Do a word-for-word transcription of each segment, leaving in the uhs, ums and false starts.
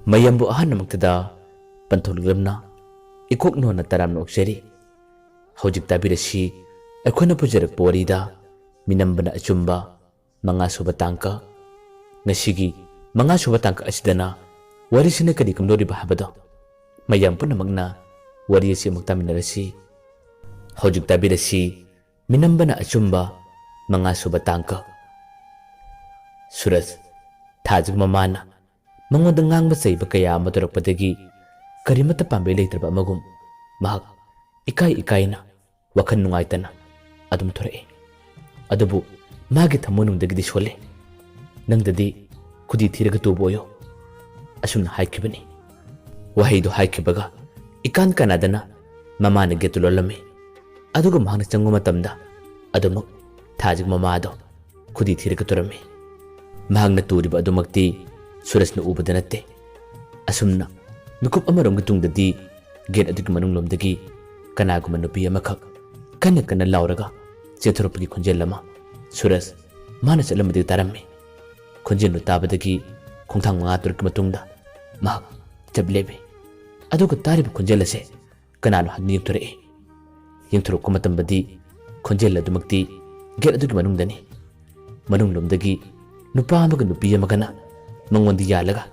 ꯃꯌꯥꯝꯕꯨ ꯑꯍꯥꯟꯕꯃꯛꯇꯗ ꯄꯟꯊꯧ ꯂꯤꯛꯂꯝꯅ ꯏꯀꯣꯛ ꯅꯣꯟꯅ ꯇꯔꯥꯝꯅ ꯑꯣꯛꯆꯔꯤ꯫ ꯍꯧꯖꯤꯛ ꯇꯥꯕꯤꯔꯁꯤ ꯑꯩꯈꯣꯏꯅ ꯄꯨꯖꯔꯛꯄ ꯋꯥꯔꯤꯗ ꯃꯤꯅꯝꯕꯅ ꯑꯆꯨꯝꯕ ꯃꯉꯥ ꯁꯨꯕ ꯇꯥꯡꯀꯛ꯫ ꯉꯁꯤꯒꯤ ꯃꯉꯥ ꯁꯨꯕ ꯇꯥꯡꯀꯛ ꯑꯁꯤꯗꯅ ꯋꯥꯔꯤꯁꯤꯅ ꯀꯔꯤ ꯀꯝꯗꯧꯔꯤꯕ ꯍꯥꯏꯕꯗꯣ ꯃꯌꯥꯝ ꯄꯨꯝꯅꯃꯛꯅ ꯋꯥꯔꯤ ꯑꯁꯤ ꯑꯃꯨꯛ ꯇꯥꯃꯤꯟꯅꯔꯁꯤ꯫ ꯍꯧꯖꯤꯛ ꯇꯥꯕꯤꯔꯁꯤ ꯃꯤꯅꯝꯕꯅ ꯑꯆꯨꯝꯕ ꯃꯉꯥ ꯁꯨꯕ ꯇꯥꯡꯀꯛ꯫ ꯁꯨꯔꯖ, ꯊꯥꯖꯒꯤ ꯃꯃꯥꯅ ꯃꯉꯣꯟꯗ ꯉꯥꯡꯕ ꯆꯩꯕ ꯀꯌꯥ ꯑꯃ ꯇꯧꯔꯛꯄꯗꯒꯤ ꯀꯔꯤꯃꯠꯇ ꯄꯥꯝꯕꯩ ꯂꯩꯇ꯭ꯔꯕ ꯑꯃꯒꯨꯝ ꯃꯍꯥꯛ ꯏꯀꯥꯏ ꯏꯀꯥꯏꯅ ꯋꯥꯈꯜ ꯅꯨꯡꯉꯥꯏꯇꯅ ꯑꯗꯨꯝ ꯊꯣꯔꯛꯏ꯫ ꯑꯗꯨꯕꯨ ꯃꯥꯒꯤ ꯊꯃꯣꯏꯅꯨꯡꯗꯒꯤꯗꯤ ꯁꯣꯜꯂꯦ꯫ "ꯅꯪꯗꯗꯤ ꯈꯨꯗꯤ ꯊꯤꯔꯒ ꯇꯨꯕ ꯑꯣꯏꯌꯣ" ꯑꯁꯨꯝꯅ ꯍꯥꯏꯈꯤꯕꯅꯤ꯫ ꯋꯥꯍꯩꯗꯨ ꯍꯥꯏꯈꯤꯕꯒ ꯏꯀꯥꯟ ꯀꯥꯟꯅꯗꯅ ꯃꯃꯥꯅ ꯒꯦꯠꯇꯨ ꯂꯣꯜꯂꯝꯃꯤ꯫ ꯑꯗꯨꯒ ꯃꯍꯥꯛꯅ ꯆꯪꯕ ꯃꯇꯝꯗ ꯑꯗꯨꯃꯛ ꯊꯥꯖꯒꯤ ꯃꯃꯥꯗꯣ ꯈꯨꯗꯤ ꯊꯤꯔꯒ ꯇꯨꯔꯝꯃꯤ꯫ ꯃꯍꯥꯛꯅ ꯇꯨꯔꯤꯕ ꯑꯗꯨꯃꯛꯇꯤ ꯁꯨꯔꯖꯅ ꯎꯕꯗ ꯅꯠꯇꯦ꯫ ꯑꯁꯨꯝꯅ ꯃꯤꯀꯨꯞ ꯑꯃꯔꯣꯝꯒꯤ ꯇꯨꯡꯗꯗꯤ ꯒꯦꯠ ꯑꯗꯨꯒꯤ ꯃꯅꯨꯡꯂꯣꯝꯗꯒꯤ ꯀꯅꯥꯒꯨꯝꯕ ꯅꯨꯄꯤ ꯑꯃꯈꯛ ꯀꯟꯅ ꯀꯟꯅ ꯂꯥꯎꯔꯒ ꯆꯦꯟꯊꯣꯔꯛꯄꯒꯤ ꯈꯣꯟꯖꯦꯜ ꯑꯃ ꯁꯨꯔꯖ ꯃꯥꯅ ꯆꯠꯂꯝꯕꯗꯒꯤ ꯇꯥꯔꯝꯃꯤ꯫ ꯈꯣꯟꯖꯦꯜꯗꯨ ꯇꯥꯕꯗꯒꯤ ꯈꯣꯡꯊꯥꯡ ꯃꯉꯥ ꯇꯔꯨꯛꯀꯤ ꯃꯇꯨꯡꯗ ꯃꯍꯥꯛ ꯆꯞ ꯂꯦꯞꯄꯤ꯫ ꯑꯗꯨꯒ ꯇꯥꯔꯤꯕ ꯈꯣꯟꯖꯦꯜ ꯑꯁꯦ ꯀꯅꯥꯅꯣ ꯍꯥꯏꯗꯨꯅ ꯌꯦꯡꯊꯣꯔꯛꯏ꯫ ꯌꯦꯡꯊꯣꯔꯛꯄ ꯃꯇꯝꯗꯗꯤ ꯈꯣꯟꯖꯦꯜ ꯑꯗꯨꯃꯛꯇꯤ ꯒꯦꯠ ꯑꯗꯨꯒꯤ ꯃꯅꯨꯡꯗꯅꯤ꯫ ꯃꯅꯨꯡꯂꯣꯝꯗꯒꯤ ꯅꯨꯄꯥ ꯑꯃꯒ ꯅꯨꯄꯤ ꯑꯃꯒꯅ ꯃꯉꯣꯟꯗ ꯌꯥꯜꯂꯒ,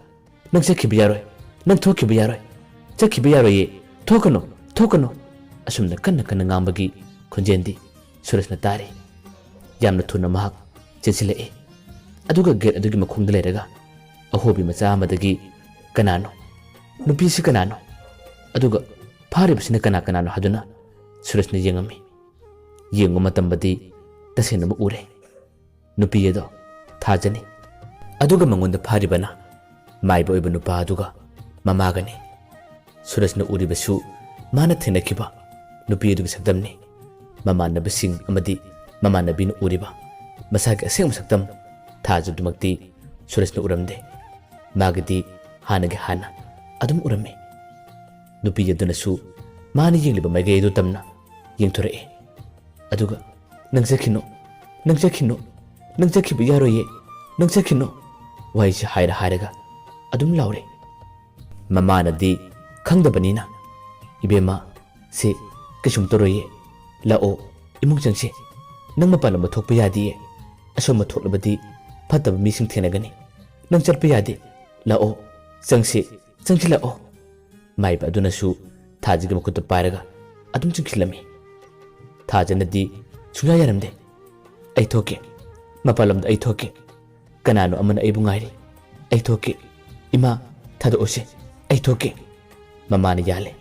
"ꯅꯪ ꯆꯠꯈꯤꯕ ꯌꯥꯔꯣꯏ, ꯅꯪ ꯊꯣꯛꯈꯤꯕ ꯌꯥꯔꯣꯏ, ꯆꯠꯈꯤꯕ ꯌꯥꯔꯣꯏꯌꯦ, ꯊꯣꯛꯀꯅꯨ, ꯊꯣꯛꯀꯅꯨ" ꯑꯁꯨꯝꯅ ꯀꯟꯅ ꯀꯟꯅ ꯉꯥꯡꯕꯒꯤ ꯈꯣꯟꯖꯦꯜꯗꯤ ꯁꯨꯔꯖꯅ ꯇꯥꯔꯤ꯫ ꯌꯥꯝꯅ ꯊꯨꯅ ꯃꯍꯥꯛ ꯆꯦꯟꯁꯤꯜꯂꯛꯏ꯫ ꯑꯗꯨꯒ ꯒꯦꯠ ꯑꯗꯨꯒꯤ ꯃꯈꯣꯡꯗ ꯂꯩꯔꯒ ꯑꯍꯣꯕꯤ ꯃꯆꯥ ꯑꯃꯗꯒꯤ, "ꯀꯅꯥꯅꯣ? ꯅꯨꯄꯤꯁꯤ ꯀꯅꯥꯅꯣ? ꯑꯗꯨꯒ ꯐꯥꯔꯤꯕꯁꯤꯅ ꯀꯅꯥ ꯀꯅꯥꯅꯣ?" ꯍꯥꯏꯗꯨꯅ ꯁꯨꯔꯖꯅ ꯌꯦꯡꯉꯝꯃꯤ꯫ ꯌꯦꯡꯕ ꯃꯇꯝꯗꯗꯤ ꯇꯁꯦꯡꯅꯃꯛ ꯎꯔꯦ꯫ ꯅꯨꯄꯤ ꯑꯗꯣ ꯊꯥꯖꯅꯤ꯫ ꯑꯗꯨꯒ ꯃꯉꯣꯟꯗ ꯐꯥꯔꯤꯕꯅ ꯃꯥꯏꯕ ꯑꯣꯏꯕ ꯅꯨꯄꯥ ꯑꯗꯨꯒ ꯃꯃꯥꯒꯅꯤ꯫ ꯁꯨꯔꯖꯅ ꯎꯔꯤꯕꯁꯨ ꯃꯥꯅ ꯊꯦꯡꯅꯈꯤꯕ ꯅꯨꯄꯤ ꯑꯗꯨꯒꯤ ꯁꯛꯇꯝꯅꯤ꯫ ꯃꯃꯥꯟꯅꯕꯁꯤꯡ ꯑꯃꯗꯤ ꯃꯃꯥꯟꯅꯕꯤꯅ ꯎꯔꯤꯕ ꯃꯁꯥꯒꯤ ꯑꯁꯦꯡꯕ ꯁꯛꯇꯝ ꯊꯥꯖꯗꯨꯃꯛꯇꯤ ꯁꯨꯔꯖꯅ ꯎꯔꯝꯗꯦ꯫ ꯃꯥꯒꯤꯗꯤ ꯍꯥꯟꯅꯒꯤ ꯍꯥꯟꯅ ꯑꯗꯨꯝ ꯎꯔꯝꯃꯤ꯫ ꯅꯨꯄꯤ ꯑꯗꯨꯅꯁꯨ ꯃꯥꯅ ꯌꯦꯡꯂꯤꯕ ꯃꯥꯏꯀꯩ ꯑꯗꯨ ꯇꯝꯅ ꯌꯦꯡꯊꯣꯔꯛꯏ꯫ ꯑꯗꯨꯒ, "ꯅꯪ ꯆꯠꯈꯤꯅꯣ, ꯅꯪ ꯆꯠꯈꯤꯅꯣ, ꯅꯪ ꯆꯠꯈꯤꯕ ꯌꯥꯔꯣꯏꯌꯦ, ꯅꯪ ꯆꯠꯈꯤꯅꯣ" ꯋꯥꯍꯩꯁꯤ ꯍꯥꯏꯔ ꯍꯥꯏꯔꯒ ꯑꯗꯨꯝ ꯂꯥꯎꯔꯦ꯫ ꯃꯃꯥꯅꯗꯤ ꯈꯪꯗꯕꯅꯤꯅ, "ꯏꯕꯦꯝꯃ, ꯁꯤ ꯀꯩꯁꯨꯝ ꯇꯧꯔꯣꯏꯌꯦ, ꯂꯥꯛꯑꯣ, ꯏꯃꯨꯡ ꯆꯪꯁꯤ꯫ ꯅꯪ ꯃꯄꯥꯟ ꯂꯝꯗ ꯊꯣꯛꯄ ꯌꯥꯗꯤꯌꯦ, ꯑꯁꯣꯝꯗ ꯊꯣꯛꯂꯕꯗꯤ ꯐꯠꯇꯕ ꯃꯤꯁꯤꯡ ꯊꯦꯡꯅꯒꯅꯤ꯫ ꯅꯪ ꯆꯠꯄ ꯌꯥꯗꯦ, ꯂꯥꯛꯑꯣ, ꯆꯪꯁꯤ, ꯆꯪꯁꯤꯜꯂꯛꯑꯣ"꯫ ꯃꯥꯏꯕ ꯑꯗꯨꯅꯁꯨ ꯊꯥꯖꯒꯤ ꯃꯈꯨꯠꯇ ꯄꯥꯏꯔꯒ ꯑꯗꯨꯝ ꯆꯤꯡꯁꯤꯜꯂꯝꯃꯤ꯫ ꯊꯥꯖꯅꯗꯤ ꯁꯨꯡꯌꯥ ꯌꯥꯔꯝꯗꯦ꯫ "ꯑꯩ ꯊꯣꯛꯀꯦ, ꯃꯄꯥꯟ ꯂꯝꯗ ꯑꯩ ꯊꯣꯛꯀꯦ꯫ ꯀꯅꯥꯅꯣ ꯑꯃꯅ ꯑꯩꯕꯨ ꯉꯥꯏꯔꯤ꯫ ꯑꯩ ꯊꯣꯛꯀꯦ꯫ ꯏꯃꯥ, ꯊꯥꯗꯣꯛꯑꯣꯁꯦ꯫ ꯑꯩ ꯊꯣꯛꯀꯦ"꯫ ꯃꯃꯥꯅ ꯌꯥꯜꯂꯦ꯫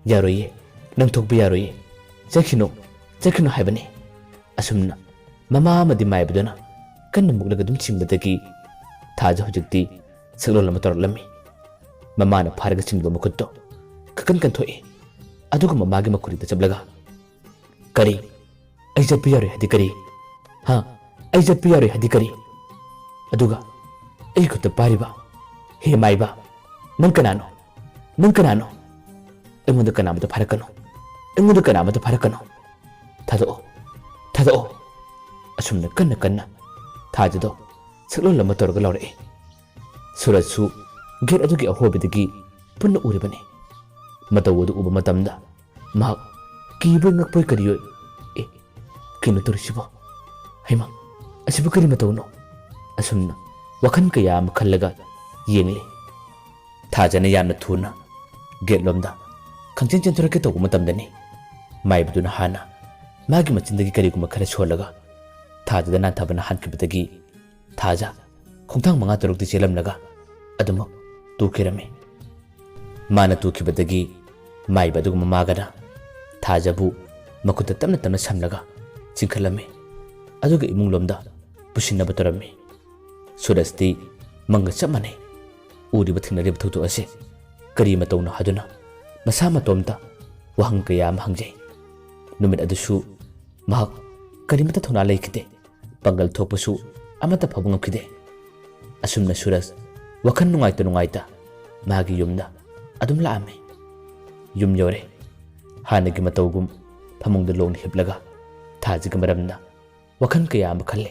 "ꯌꯥꯔꯣꯏꯌꯦ꯫ ꯅꯪ ꯊꯣꯛꯄ ꯌꯥꯔꯣꯏꯌꯦ꯫ ꯆꯠꯈꯤꯅꯨ꯫ ꯆꯠꯈꯤꯅꯨ ꯍꯥꯏꯕꯅꯦ"꯫ ꯑꯁꯨꯝꯅ ꯃꯃꯥ ꯑꯃꯗꯤ ꯃꯥꯏꯕꯗꯨꯅ ꯀꯟꯅ ꯃꯨꯛꯂꯒ ꯑꯗꯨꯝ ꯆꯤꯡꯕꯗꯒꯤ ꯊꯥꯖ ꯍꯧꯖꯤꯛꯇꯤ ꯁꯛꯂꯣꯟ ꯑꯃ ꯇꯧꯔꯛꯂꯝꯃꯤ꯫ ꯃꯃꯥꯅ ꯐꯥꯔꯒ ꯆꯤꯡꯕ ꯃꯈꯨꯠꯇꯣ ꯀꯀꯟ ꯀꯟꯊꯣꯛꯏ꯫ ꯑꯗꯨꯒ ꯃꯃꯥꯒꯤ ꯃꯈꯨꯔꯤꯗ ꯆꯞꯂꯒ, "ꯀꯔꯤ? ꯑꯩ ꯆꯠꯄ ꯌꯥꯔꯣꯏ ꯍꯥꯏꯗꯤ ꯀꯔꯤ? ꯍꯥ? ꯑꯩ ꯆꯠꯄ ꯌꯥꯔꯣꯏ ꯍꯥꯏꯗꯤ ꯀꯔꯤ? ꯑꯗꯨꯒ ꯑꯩ ꯈꯨꯠꯇ ꯄꯥꯏꯔꯤꯕ, ꯍꯦ ꯃꯥꯏꯕ, ꯅꯪ ꯀꯅꯥꯅꯣ? ꯅꯪ ꯀꯅꯥꯅꯣ? ꯑꯩꯉꯣꯟꯗ ꯀꯅꯥꯃꯠꯇ ꯐꯥꯔꯛꯀꯅꯨ꯫ ꯑꯩꯉꯣꯟꯗ ꯀꯅꯥꯃꯠꯇ ꯐꯥꯔꯛꯀꯅꯨ꯫ ꯊꯥꯗꯣꯛꯑꯣ꯫ ꯊꯥꯗꯣꯛꯑꯣ"꯫ ꯑꯁꯨꯝꯅ ꯀꯟꯅ ꯀꯟꯅ ꯊꯥꯖꯗꯣ ꯁꯛꯂꯣꯟ ꯑꯃ ꯇꯧꯔꯒ ꯂꯥꯎꯔꯛꯏ꯫ ꯁꯨꯔꯖꯁꯨ ꯒꯦꯠ ꯑꯗꯨꯒꯤ ꯑꯍꯣꯕꯤꯗꯒꯤ ꯄꯨꯟꯅ ꯎꯔꯤꯕꯅꯤ꯫ ꯃꯇꯧ ꯑꯗꯨ ꯎꯕ ꯃꯇꯝꯗ ꯃꯍꯥꯛ ꯀꯤꯕꯣꯏ ꯉꯛꯄꯣꯏ ꯀꯔꯤꯑꯣꯏ, "ꯑꯦ, ꯀꯩꯅꯣ ꯇꯧꯔꯤꯁꯤꯕꯣ? ꯍꯩꯃꯥ, ꯑꯁꯤꯕꯨ ꯀꯔꯤ ꯃꯇꯧꯅꯣ?" ꯑꯁꯨꯝꯅ ꯋꯥꯈꯜ ꯀꯌꯥ ꯑꯃ ꯈꯜꯂꯒ ꯌꯦꯡꯂꯤ꯫ ꯊꯥꯖꯅ ꯌꯥꯝꯅ ꯊꯨꯅ ꯒꯦꯠꯂꯣꯝꯗ ꯈꯪꯆꯦꯟ ꯆꯦꯟꯊꯣꯔꯛꯀꯦ ꯇꯧꯕ ꯃꯇꯝꯗꯅꯤ ꯃꯥꯏꯕꯗꯨꯅ ꯍꯥꯟꯅ ꯃꯥꯒꯤ ꯃꯆꯤꯟꯗꯒꯤ ꯀꯔꯤꯒꯨꯝꯕ ꯈꯔ ꯁꯣꯜꯂꯒ ꯊꯥꯖꯗ ꯅꯥꯟꯊꯕꯅ ꯍꯥꯟꯈꯤꯕꯗꯒꯤ ꯊꯥꯖ ꯈꯣꯡꯊꯥꯡ ꯃꯉꯥ ꯇꯔꯨꯛꯇꯤ ꯆꯦꯜꯂꯝꯂꯒ ꯑꯗꯨꯃꯛ ꯇꯨꯈꯤꯔꯝꯃꯤ꯫ ꯃꯥꯅ ꯇꯨꯈꯤꯕꯗꯒꯤ ꯃꯥꯏꯕ ꯑꯗꯨꯒ ꯃꯃꯥꯒꯅ ꯊꯥꯖꯕꯨ ꯃꯈꯨꯠꯇ ꯇꯞꯅ ꯇꯞꯅ ꯁꯝꯂꯒ ꯆꯤꯡꯈꯠꯂꯝꯃꯤ꯫ ꯑꯗꯨꯒ ꯏꯃꯨꯡꯂꯣꯝꯗ ꯄꯨꯁꯤꯟꯅꯕ ꯇꯧꯔꯝꯃꯤ꯫ ꯁꯨꯔꯖꯇꯤ ꯃꯪꯒ ꯆꯞ ꯃꯥꯟꯅꯩ꯫ ꯎꯔꯤꯕ ꯊꯦꯡꯅꯔꯤꯕ ꯊꯧꯗꯣꯛ ꯑꯁꯤ ꯀꯔꯤ ꯃꯇꯧꯅꯣ ꯍꯥꯏꯗꯨꯅ ꯃꯁꯥ ꯃꯇꯣꯝꯇ ꯋꯥꯍꯪ ꯀꯌꯥ ꯑꯃ ꯍꯪꯖꯩ꯫ ꯅꯨꯃꯤꯠ ꯑꯗꯨꯁꯨ ꯃꯍꯥꯛ ꯀꯔꯤꯃꯠꯇ ꯊꯧꯅꯥ ꯂꯩꯈꯤꯗꯦ꯫ ꯄꯥꯡꯒꯜ ꯊꯣꯛꯄꯁꯨ ꯑꯃꯠꯇ ꯐꯥꯎꯕ ꯉꯝꯈꯤꯗꯦ꯫ ꯑꯁꯨꯝꯅ ꯁꯨꯔꯖ ꯋꯥꯈꯜ ꯅꯨꯡꯉꯥꯏꯇ ꯅꯨꯡꯉꯥꯏꯇ ꯃꯥꯒꯤ ꯌꯨꯝꯗ ꯑꯗꯨꯝ ꯂꯥꯛꯑꯝꯃꯤ꯫ ꯌꯨꯝ ꯌꯧꯔꯦ꯫ ꯍꯥꯟꯅꯒꯤ ꯃꯇꯧꯒꯨꯝ ꯐꯃꯨꯡꯗ ꯂꯣꯡꯅ ꯍꯤꯞꯂꯒ ꯊꯥꯖꯒ ꯃꯔꯝꯅ ꯋꯥꯈꯜ ꯀꯌꯥ ꯑꯃ ꯈꯜꯂꯦ꯫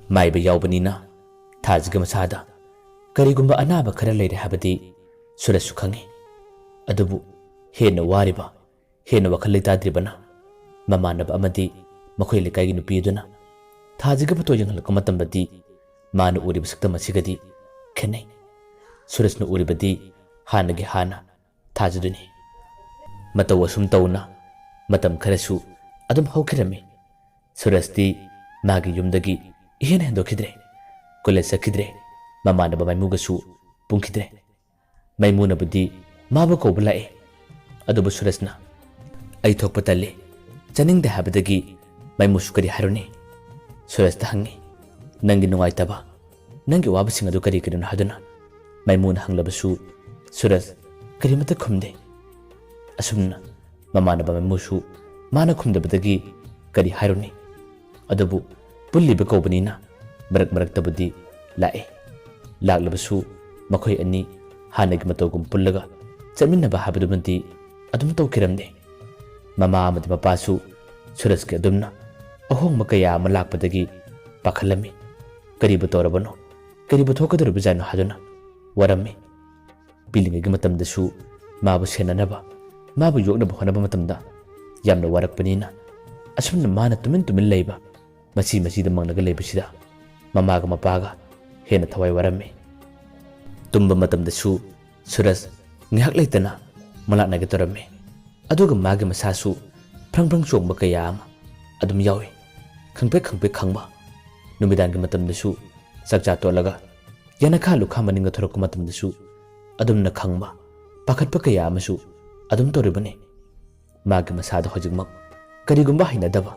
ꯃꯥꯏꯕ ꯌꯥꯎꯕꯅꯤꯅ ꯊꯥꯖꯒ ꯃꯁꯥꯗ ꯀꯔꯤꯒꯨꯝꯕ ꯑꯅꯥꯕ ꯈꯔ ꯂꯩꯔꯦ ꯍꯥꯏꯕꯗꯤ ꯁꯨꯔꯖꯁꯨ ꯈꯪꯏ꯫ ꯑꯗꯨꯕꯨ ꯍꯦꯟꯅ ꯋꯥꯔꯤꯕ, ꯍꯦꯟꯅ ꯋꯥꯈꯜ ꯂꯩꯇꯥꯗ꯭ꯔꯤꯕꯅ ꯃꯃꯥꯟꯅꯕ ꯑꯃꯗꯤ ꯃꯈꯣꯏ ꯂꯩꯀꯥꯏꯒꯤ ꯅꯨꯄꯤ ꯑꯗꯨꯅ ꯊꯥꯁꯤꯒ ꯐꯣꯇꯣ ꯌꯦꯡꯍꯜꯂꯛꯄ ꯃꯇꯝꯗꯗꯤ ꯃꯥꯅ ꯎꯔꯤꯕ ꯁꯛꯇꯝ ꯑꯁꯤꯒꯗꯤ ꯈꯦꯠꯅꯩ꯫ ꯁꯨꯔꯖꯅ ꯎꯔꯤꯕꯗꯤ ꯍꯥꯟꯅꯒꯤ ꯍꯥꯟꯅ ꯊꯥꯖꯗꯨꯅꯤ꯫ ꯃꯇꯧ ꯑꯁꯨꯝ ꯇꯧꯅ ꯃꯇꯝ ꯈꯔꯁꯨ ꯑꯗꯨꯝ ꯍꯧꯈꯤꯔꯝꯃꯤ꯫ ꯁꯨꯔꯖꯇꯤ ꯃꯥꯒꯤ ꯌꯨꯝꯗꯒꯤ ꯏꯍꯦꯟ ꯍꯦꯟꯗꯣꯛꯈꯤꯗ꯭ꯔꯦ꯫ ꯀꯣꯂꯦꯖ ꯆꯠꯈꯤꯗ꯭ꯔꯦ꯫ ꯃꯃꯥꯟꯅꯕ ꯃꯥꯏꯃꯨꯒꯁꯨ ꯄꯨꯟꯈꯤꯗ꯭ꯔꯦ꯫ ꯃꯥꯏꯃꯨꯅꯕꯨꯗꯤ ꯃꯥꯕꯨ ꯀꯧꯕ ꯂꯥꯛꯏ꯫ ꯑꯗꯨꯕꯨ ꯁꯨꯔꯖꯅ "ꯑꯩ ꯊꯣꯛꯄ ꯇꯜꯂꯤ, ꯆꯠꯅꯤꯡꯗꯦ" ꯍꯥꯏꯕꯗꯒꯤ ꯃꯥꯏꯃꯨꯁꯨ ꯀꯔꯤ ꯍꯥꯏꯔꯨꯅꯤ? ꯁꯨꯔꯖꯇ ꯍꯪꯉꯤ, "ꯅꯪꯒꯤ ꯅꯨꯡꯉꯥꯏꯇꯕ, ꯅꯪꯒꯤ ꯑꯋꯥꯕꯁꯤꯡ ꯑꯗꯨ ꯀꯔꯤ ꯀꯔꯤꯅꯣ?" ꯍꯥꯏꯗꯨꯅ ꯃꯥꯏꯃꯨꯅ ꯍꯪꯂꯕꯁꯨ ꯁꯨꯔꯖ ꯀꯔꯤꯃꯠꯇ ꯈꯨꯝꯗꯦ꯫ ꯑꯁꯨꯝꯅ ꯃꯃꯥꯟꯅꯕ ꯃꯥꯏꯃꯨꯁꯨ ꯃꯥꯅ ꯈꯨꯝꯗꯕꯗꯒꯤ ꯀꯔꯤ ꯍꯥꯏꯔꯨꯅꯤ? ꯑꯗꯨꯕꯨ ꯄꯨꯜꯂꯤꯕ ꯀꯧꯕꯅꯤꯅ ꯃꯔꯛ ꯃꯔꯛꯇꯕꯨꯗꯤ ꯂꯥꯛꯏ꯫ ꯂꯥꯛꯂꯕꯁꯨ ꯃꯈꯣꯏ ꯑꯅꯤ ꯍꯥꯟꯅꯒꯤ ꯃꯇꯧꯒꯨꯝ ꯄꯨꯜꯂꯒ ꯆꯠꯃꯤꯟꯅꯕ ꯍꯥꯏꯕꯗꯨꯃꯗꯤ ꯑꯗꯨꯝ ꯇꯧꯈꯤꯔꯝꯗꯦ꯫ ꯃꯃꯥ ꯑꯃꯗꯤ ꯃꯄꯥꯁꯨ ꯁꯨꯔꯖꯀꯤ ꯑꯗꯨꯝꯅ ꯑꯍꯣꯡꯕ ꯀꯌꯥ ꯑꯃ ꯂꯥꯛꯄꯗꯒꯤ ꯄꯥꯈꯠꯂꯝꯃꯤ꯫ ꯀꯔꯤꯕꯨ ꯇꯧꯔꯕꯅꯣ, ꯀꯔꯤꯕꯨ ꯊꯣꯛꯀꯗꯧꯔꯤꯕꯖꯥꯠꯅꯣ ꯍꯥꯏꯗꯨꯅ ꯋꯥꯔꯝꯃꯤ꯫ ꯄꯤꯛꯂꯤꯉꯩꯒꯤ ꯃꯇꯝꯗꯁꯨ ꯃꯥꯕꯨ ꯁꯦꯟꯅꯅꯕ, ꯃꯥꯕꯨ ꯌꯣꯛꯅꯕ ꯍꯣꯠꯅꯕ ꯃꯇꯝꯗ ꯌꯥꯝꯅ ꯋꯥꯔꯛꯄꯅꯤꯅ, ꯑꯁꯨꯝꯅ ꯃꯥꯅ ꯇꯨꯃꯤꯟ ꯇꯨꯃꯤꯟ ꯂꯩꯕ, ꯃꯆꯤ ꯃꯆꯤꯗ ꯃꯪꯂꯒ ꯂꯩꯕꯁꯤꯗ ꯃꯃꯥꯒ ꯃꯄꯥꯒ ꯍꯦꯟꯅ ꯊꯋꯥꯏ ꯋꯥꯔꯝꯃꯤ꯫ ꯇꯨꯝꯕ ꯃꯇꯝꯗꯁꯨ ꯁꯨꯔꯖ ꯉꯥꯏꯍꯥꯛ ꯂꯩꯇꯅ ꯃꯂꯥꯠꯅꯒꯦ ꯇꯧꯔꯝꯃꯤ꯫ ꯑꯗꯨꯒ ꯃꯥꯒꯤ ꯃꯁꯥꯁꯨ ꯐ꯭ꯔꯪ ꯐ꯭ꯔꯪ ꯆꯣꯡꯕ ꯀꯌꯥ ꯑꯃ ꯑꯗꯨꯝ ꯌꯥꯎꯏ꯫ ꯈꯪꯄ꯭ꯔꯦꯛ ꯈꯪꯄ꯭ꯔꯦꯛ ꯈꯪꯕ꯫ ꯅꯨꯃꯤꯗꯥꯡꯒꯤ ꯃꯇꯝꯗꯁꯨ ꯆꯥꯛꯆꯥ ꯇꯣꯠꯂꯒ ꯌꯦꯅꯈꯥ ꯂꯨꯈꯥ ꯃꯅꯤꯡꯗ ꯊꯣꯔꯛꯄ ꯃꯇꯝꯗꯁꯨ ꯑꯗꯨꯝꯅ ꯈꯪꯕ, ꯄꯥꯈꯠꯄ ꯀꯌꯥ ꯑꯃꯁꯨ ꯑꯗꯨꯝ ꯇꯧꯔꯤꯕꯅꯤ꯫ ꯃꯥꯒꯤ ꯃꯁꯥꯗ ꯍꯧꯖꯤꯛꯃꯛ ꯀꯔꯤꯒꯨꯝꯕ ꯍꯩꯅꯗꯕ,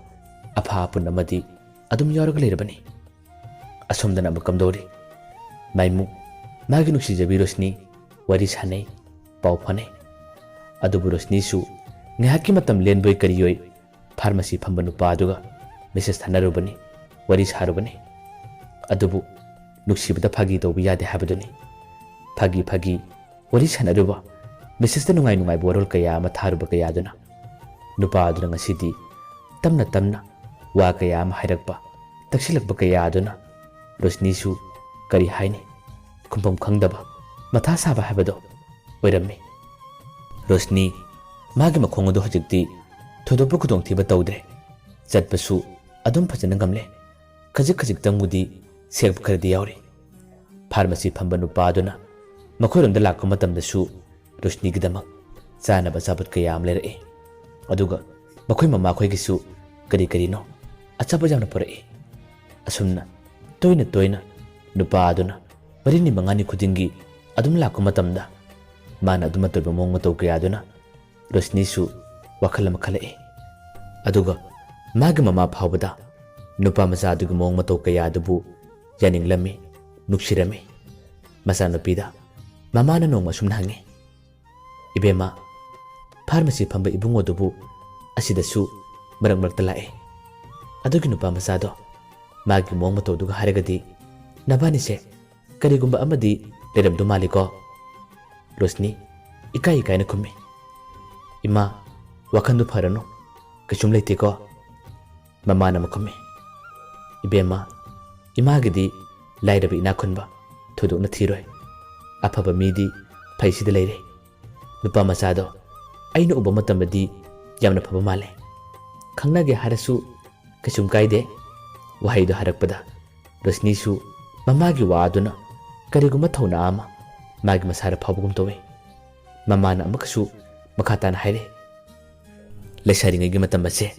ꯑꯐꯥ ꯑꯄꯨꯟ ꯑꯃꯗꯤ ꯑꯗꯨꯝ ꯌꯥꯎꯔꯒ ꯂꯩꯔꯕꯅꯤ꯫ ꯑꯁꯣꯝꯗꯅ ꯑꯃꯨꯛ ꯀꯝꯗꯧꯔꯤ? ꯃꯥꯏꯃꯨ, ꯃꯥꯒꯤ ꯅꯨꯡꯁꯤꯖꯕꯤ ꯔꯣꯁꯅꯤ ꯋꯥꯔꯤ ꯁꯥꯅꯩ, ꯄꯥꯎ ꯐꯥꯎꯅꯩ꯫ ꯑꯗꯨꯕꯨ ꯔꯣꯁꯅꯤꯁꯨ ꯉꯥꯏꯍꯥꯛꯀꯤ ꯃꯇꯝ ꯂꯦꯟꯕꯣꯏ ꯀꯔꯤꯌꯣꯏ ꯐꯥꯔꯃꯥꯁꯤ ꯐꯝꯕ ꯅꯨꯄꯥ ꯑꯗꯨꯒ ꯃꯦꯁꯦꯖ ꯊꯥꯅꯔꯨꯕꯅꯤ, ꯋꯥꯔꯤ ꯁꯥꯔꯨꯕꯅꯤ꯫ ꯑꯗꯨꯕꯨ ꯅꯨꯡꯁꯤꯕꯗ ꯐꯥꯒꯤ ꯇꯧꯕ ꯌꯥꯗꯦ ꯍꯥꯏꯕꯗꯨꯅꯤ꯫ ꯐꯥꯒꯤ ꯐꯥꯒꯤ ꯋꯥꯔꯤ ꯁꯥꯟꯅꯔꯨꯕ, ꯃꯦꯁꯦꯖꯇ ꯅꯨꯡꯉꯥꯏ ꯅꯨꯡꯉꯥꯏꯕ ꯋꯥꯔꯣꯜ ꯀꯌꯥ ꯑꯃ ꯊꯥꯔꯨꯕ ꯀꯌꯥꯗꯨꯅ ꯅꯨꯄꯥ ꯑꯗꯨꯅ ꯉꯁꯤꯗꯤ ꯇꯞꯅ ꯇꯞꯅ ꯋꯥ ꯀꯌꯥ ꯑꯃ ꯍꯥꯏꯔꯛꯄ, ꯇꯛꯁꯤꯜꯂꯛꯄ ꯀꯌꯥ ꯑꯗꯨꯅ ꯔꯣꯁꯅꯤꯁꯨ ꯀꯔꯤ ꯍꯥꯏꯅꯤ, ꯈꯨꯝꯐꯝ ꯈꯪꯗꯕ, ꯃꯊꯥ ꯁꯥꯕ ꯍꯥꯏꯕꯗꯣ ꯑꯣꯏꯔꯝꯃꯤ꯫ ꯔꯣꯁꯅꯤ, ꯃꯥꯒꯤ ꯃꯈꯣꯡ ꯑꯗꯨ ꯍꯧꯖꯤꯛꯇꯤ ꯊꯣꯏꯗꯣꯛꯄ ꯈꯨꯗꯣꯡꯊꯤꯕ ꯇꯧꯗ꯭ꯔꯦ꯫ ꯆꯠꯄꯁꯨ ꯑꯗꯨꯝ ꯐꯖꯅ ꯉꯝꯂꯦ꯫ ꯈꯖꯤꯛ ꯈꯖꯤꯛꯇꯪꯕꯨꯗꯤ ꯁꯦꯛꯄ ꯈꯔꯗꯤ ꯌꯥꯎꯔꯤ꯫ ꯐꯥꯔꯃꯥꯁꯤ ꯐꯝꯕ ꯅꯨꯄꯥ ꯑꯗꯨꯅ ꯃꯈꯣꯏꯔꯣꯝꯗ ꯂꯥꯛꯄ ꯃꯇꯝꯗꯁꯨ ꯔꯣꯁꯅꯤꯒꯤꯗꯃꯛ ꯆꯥꯅꯕ ꯑꯆꯥꯄꯣꯠ ꯀꯌꯥ ꯑꯃ ꯂꯩꯔꯛꯏ꯫ ꯑꯗꯨꯒ ꯃꯈꯣꯏ ꯃꯃꯥꯈꯣꯏꯒꯤꯁꯨ ꯀꯔꯤ ꯀꯔꯤꯅꯣ ꯑꯆꯥꯄꯣꯠ ꯌꯥꯝꯅ ꯄꯨꯔꯛꯏ꯫ ꯑꯁꯨꯝꯅ ꯇꯣꯏꯅ ꯇꯣꯏꯅ ꯅꯨꯄꯥ ꯑꯗꯨꯅ ꯃꯔꯤꯅꯤ ꯃꯉꯥꯅꯤ ꯈꯨꯗꯤꯡꯒꯤ ꯑꯗꯨꯝ ꯂꯥꯛꯄ ꯃꯇꯝꯗ ꯃꯥꯅ ꯑꯗꯨꯝ ꯑꯇꯣꯏꯕ ꯃꯑꯣꯡ ꯃꯇꯧ ꯀꯌꯥꯗꯨꯅ ꯔꯣꯁꯅꯤꯁꯨ ꯋꯥꯈꯜ ꯑꯃ ꯈꯜꯂꯛꯏ꯫ ꯑꯗꯨꯒ ꯃꯥꯒꯤ ꯃꯃꯥ ꯐꯥꯎꯕꯗ ꯅꯨꯄꯥ ꯃꯆꯥ ꯑꯗꯨꯒꯤ ꯃꯑꯣꯡ ꯃꯇꯧ ꯀꯌꯥ ꯑꯗꯨꯕꯨ ꯌꯥꯅꯤꯡꯂꯝꯃꯤ, ꯅꯨꯡꯁꯤꯔꯝꯃꯤ꯫ ꯃꯆꯥꯅꯨꯄꯤꯗ ꯃꯃꯥꯅ ꯅꯣꯡꯃ ꯑꯁꯨꯝꯅ ꯍꯪꯉꯤ, "ꯏꯕꯦꯝꯃ, ꯐꯥꯔꯃꯥꯁꯤ ꯐꯝꯕ ꯏꯕꯨꯡꯉꯣꯗꯨꯕꯨ ꯑꯁꯤꯗꯁꯨ ꯃꯔꯛ ꯃꯔꯛꯇ ꯂꯥꯛꯑꯦ꯫ ꯑꯗꯨꯒꯤ ꯅꯨꯄꯥ ꯃꯆꯥꯗꯣ ꯃꯥꯒꯤ ꯃꯑꯣꯡ ꯃꯇꯧꯗꯨꯒ ꯍꯥꯏꯔꯒꯗꯤ ꯅꯕꯥꯅꯤꯁꯦ ꯀꯔꯤꯒꯨꯝꯕ ꯑꯃꯗꯤ ꯂꯩꯔꯝꯗꯧ ꯃꯥꯜꯂꯤꯀꯣ?" ꯔꯣꯁꯅꯤ ꯏꯀꯥꯏ ꯏꯀꯥꯏꯅ ꯈꯨꯝꯃꯤ, "ꯏꯃꯥ, ꯋꯥꯈꯜꯗꯨ ꯐꯔꯅꯨ, ꯀꯩꯁꯨꯝ ꯂꯩꯇꯦꯀꯣ?" ꯃꯃꯥꯅ ꯑꯃꯨꯛ ꯈꯨꯝꯃꯤ, "ꯏꯕꯦꯝꯃ, ꯏꯃꯥꯒꯤꯗꯤ ꯂꯥꯏꯔꯕ ꯏꯅꯥꯛ ꯈꯨꯟꯕ ꯊꯣꯏꯗꯣꯛꯅ ꯊꯤꯔꯣꯏ꯫ ꯑꯐꯕ ꯃꯤꯗꯤ ꯐꯩꯁꯤꯗ ꯂꯩꯔꯦ꯫ ꯅꯨꯄꯥ ꯃꯆꯥꯗꯣ ꯑꯩꯅ ꯎꯕ ꯃꯇꯝꯗꯗꯤ ꯌꯥꯝꯅ ꯐꯕ ꯃꯥꯜꯂꯦ꯫ ꯈꯪꯅꯒꯦ ꯍꯥꯏꯔꯁꯨ ꯀꯩꯁꯨꯝ ꯀꯥꯏꯗꯦ꯫" ꯋꯥꯍꯩꯗꯣ ꯍꯥꯏꯔꯛꯄꯗ ꯔꯣꯁꯅꯤꯁꯨ ꯃꯃꯥꯒꯤ ꯋꯥ ꯑꯗꯨꯅ ꯀꯔꯤꯒꯨꯝꯕ ꯊꯧꯅꯥ ꯑꯃ ꯃꯥꯒꯤ ꯃꯁꯥꯗ ꯐꯥꯎꯕꯒꯨꯝ ꯇꯧꯏ꯫ ꯃꯃꯥꯅ ꯑꯃꯨꯛꯀꯁꯨ ꯃꯈꯥ ꯇꯥꯅ ꯍꯥꯏꯔꯦ, "ꯂꯩꯁꯥꯔꯤꯉꯩꯒꯤ ꯃꯇꯝ ꯑꯁꯦ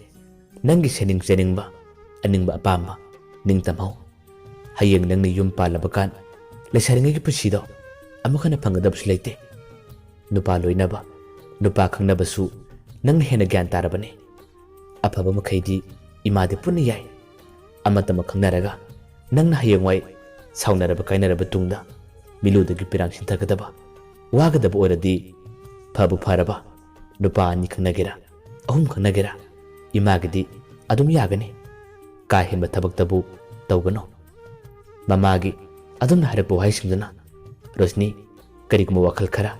ꯅꯪꯒꯤ ꯁꯦꯝꯅꯤꯡ ꯆꯦꯅꯤꯡꯕ, ꯑꯅꯤꯡꯕ ꯑꯄꯥꯝꯕ ꯅꯤꯡꯇꯝꯍꯧ꯫ ꯍꯌꯦꯡ ꯅꯪꯅ ꯌꯨꯝ ꯄꯥꯜꯂꯕ ꯀꯥꯟ ꯂꯩꯁꯥꯔꯤꯉꯩꯒꯤ ꯄꯨꯟꯁꯤꯗꯣ ꯑꯃꯨꯛ ꯍꯟꯅ ꯐꯪꯒꯗꯕꯁꯨ ꯂꯩꯇꯦ꯫ ꯅꯨꯄꯥ ꯂꯣꯏꯅꯕ, ꯅꯨꯄꯥ ꯈꯪꯅꯕꯁꯨ ꯅꯪꯅ ꯍꯦꯟꯅ ꯒ꯭ꯌꯥꯟ ꯇꯥꯔꯕꯅꯤ꯫ ꯑꯐꯕ ꯃꯈꯩꯗꯤ ꯏꯃꯥꯗꯤ ꯄꯨꯟꯅ ꯌꯥꯏ꯫ ꯑꯃꯇꯃꯛ ꯈꯪꯅꯔꯒ ꯅꯪꯅ ꯍꯌꯦꯡꯋꯥꯏ ꯁꯥꯎꯅꯔꯕ ꯀꯥꯏꯅꯔꯕ ꯇꯨꯡꯗ ꯃꯤꯂꯨꯗꯒꯤ ꯄꯤꯔꯥꯡ ꯁꯤꯟꯊꯒꯗꯕ, ꯋꯥꯒꯗꯕ ꯑꯣꯏꯔꯗꯤ ꯐꯕꯨ ꯐꯔꯕ ꯅꯨꯄꯥ ꯑꯅꯤ ꯈꯪꯅꯒꯦꯔꯥ, ꯑꯍꯨꯝ ꯈꯪꯅꯒꯦꯔꯥ, ꯏꯃꯥꯒꯤꯗꯤ ꯑꯗꯨꯝ ꯌꯥꯒꯅꯤ꯫ ꯀꯥ ꯍꯦꯟꯕ ꯊꯕꯛꯇꯕꯨ ꯇꯧꯒꯅꯨ꯫" ꯃꯃꯥꯒꯤ ꯑꯗꯨꯝꯅ ꯍꯥꯏꯔꯛꯄ ꯋꯥꯍꯩꯁꯤꯡꯗꯨꯅ ꯔꯣꯁꯅꯤ ꯀꯔꯤꯒꯨꯝꯕ ꯋꯥꯈꯜ ꯈꯔ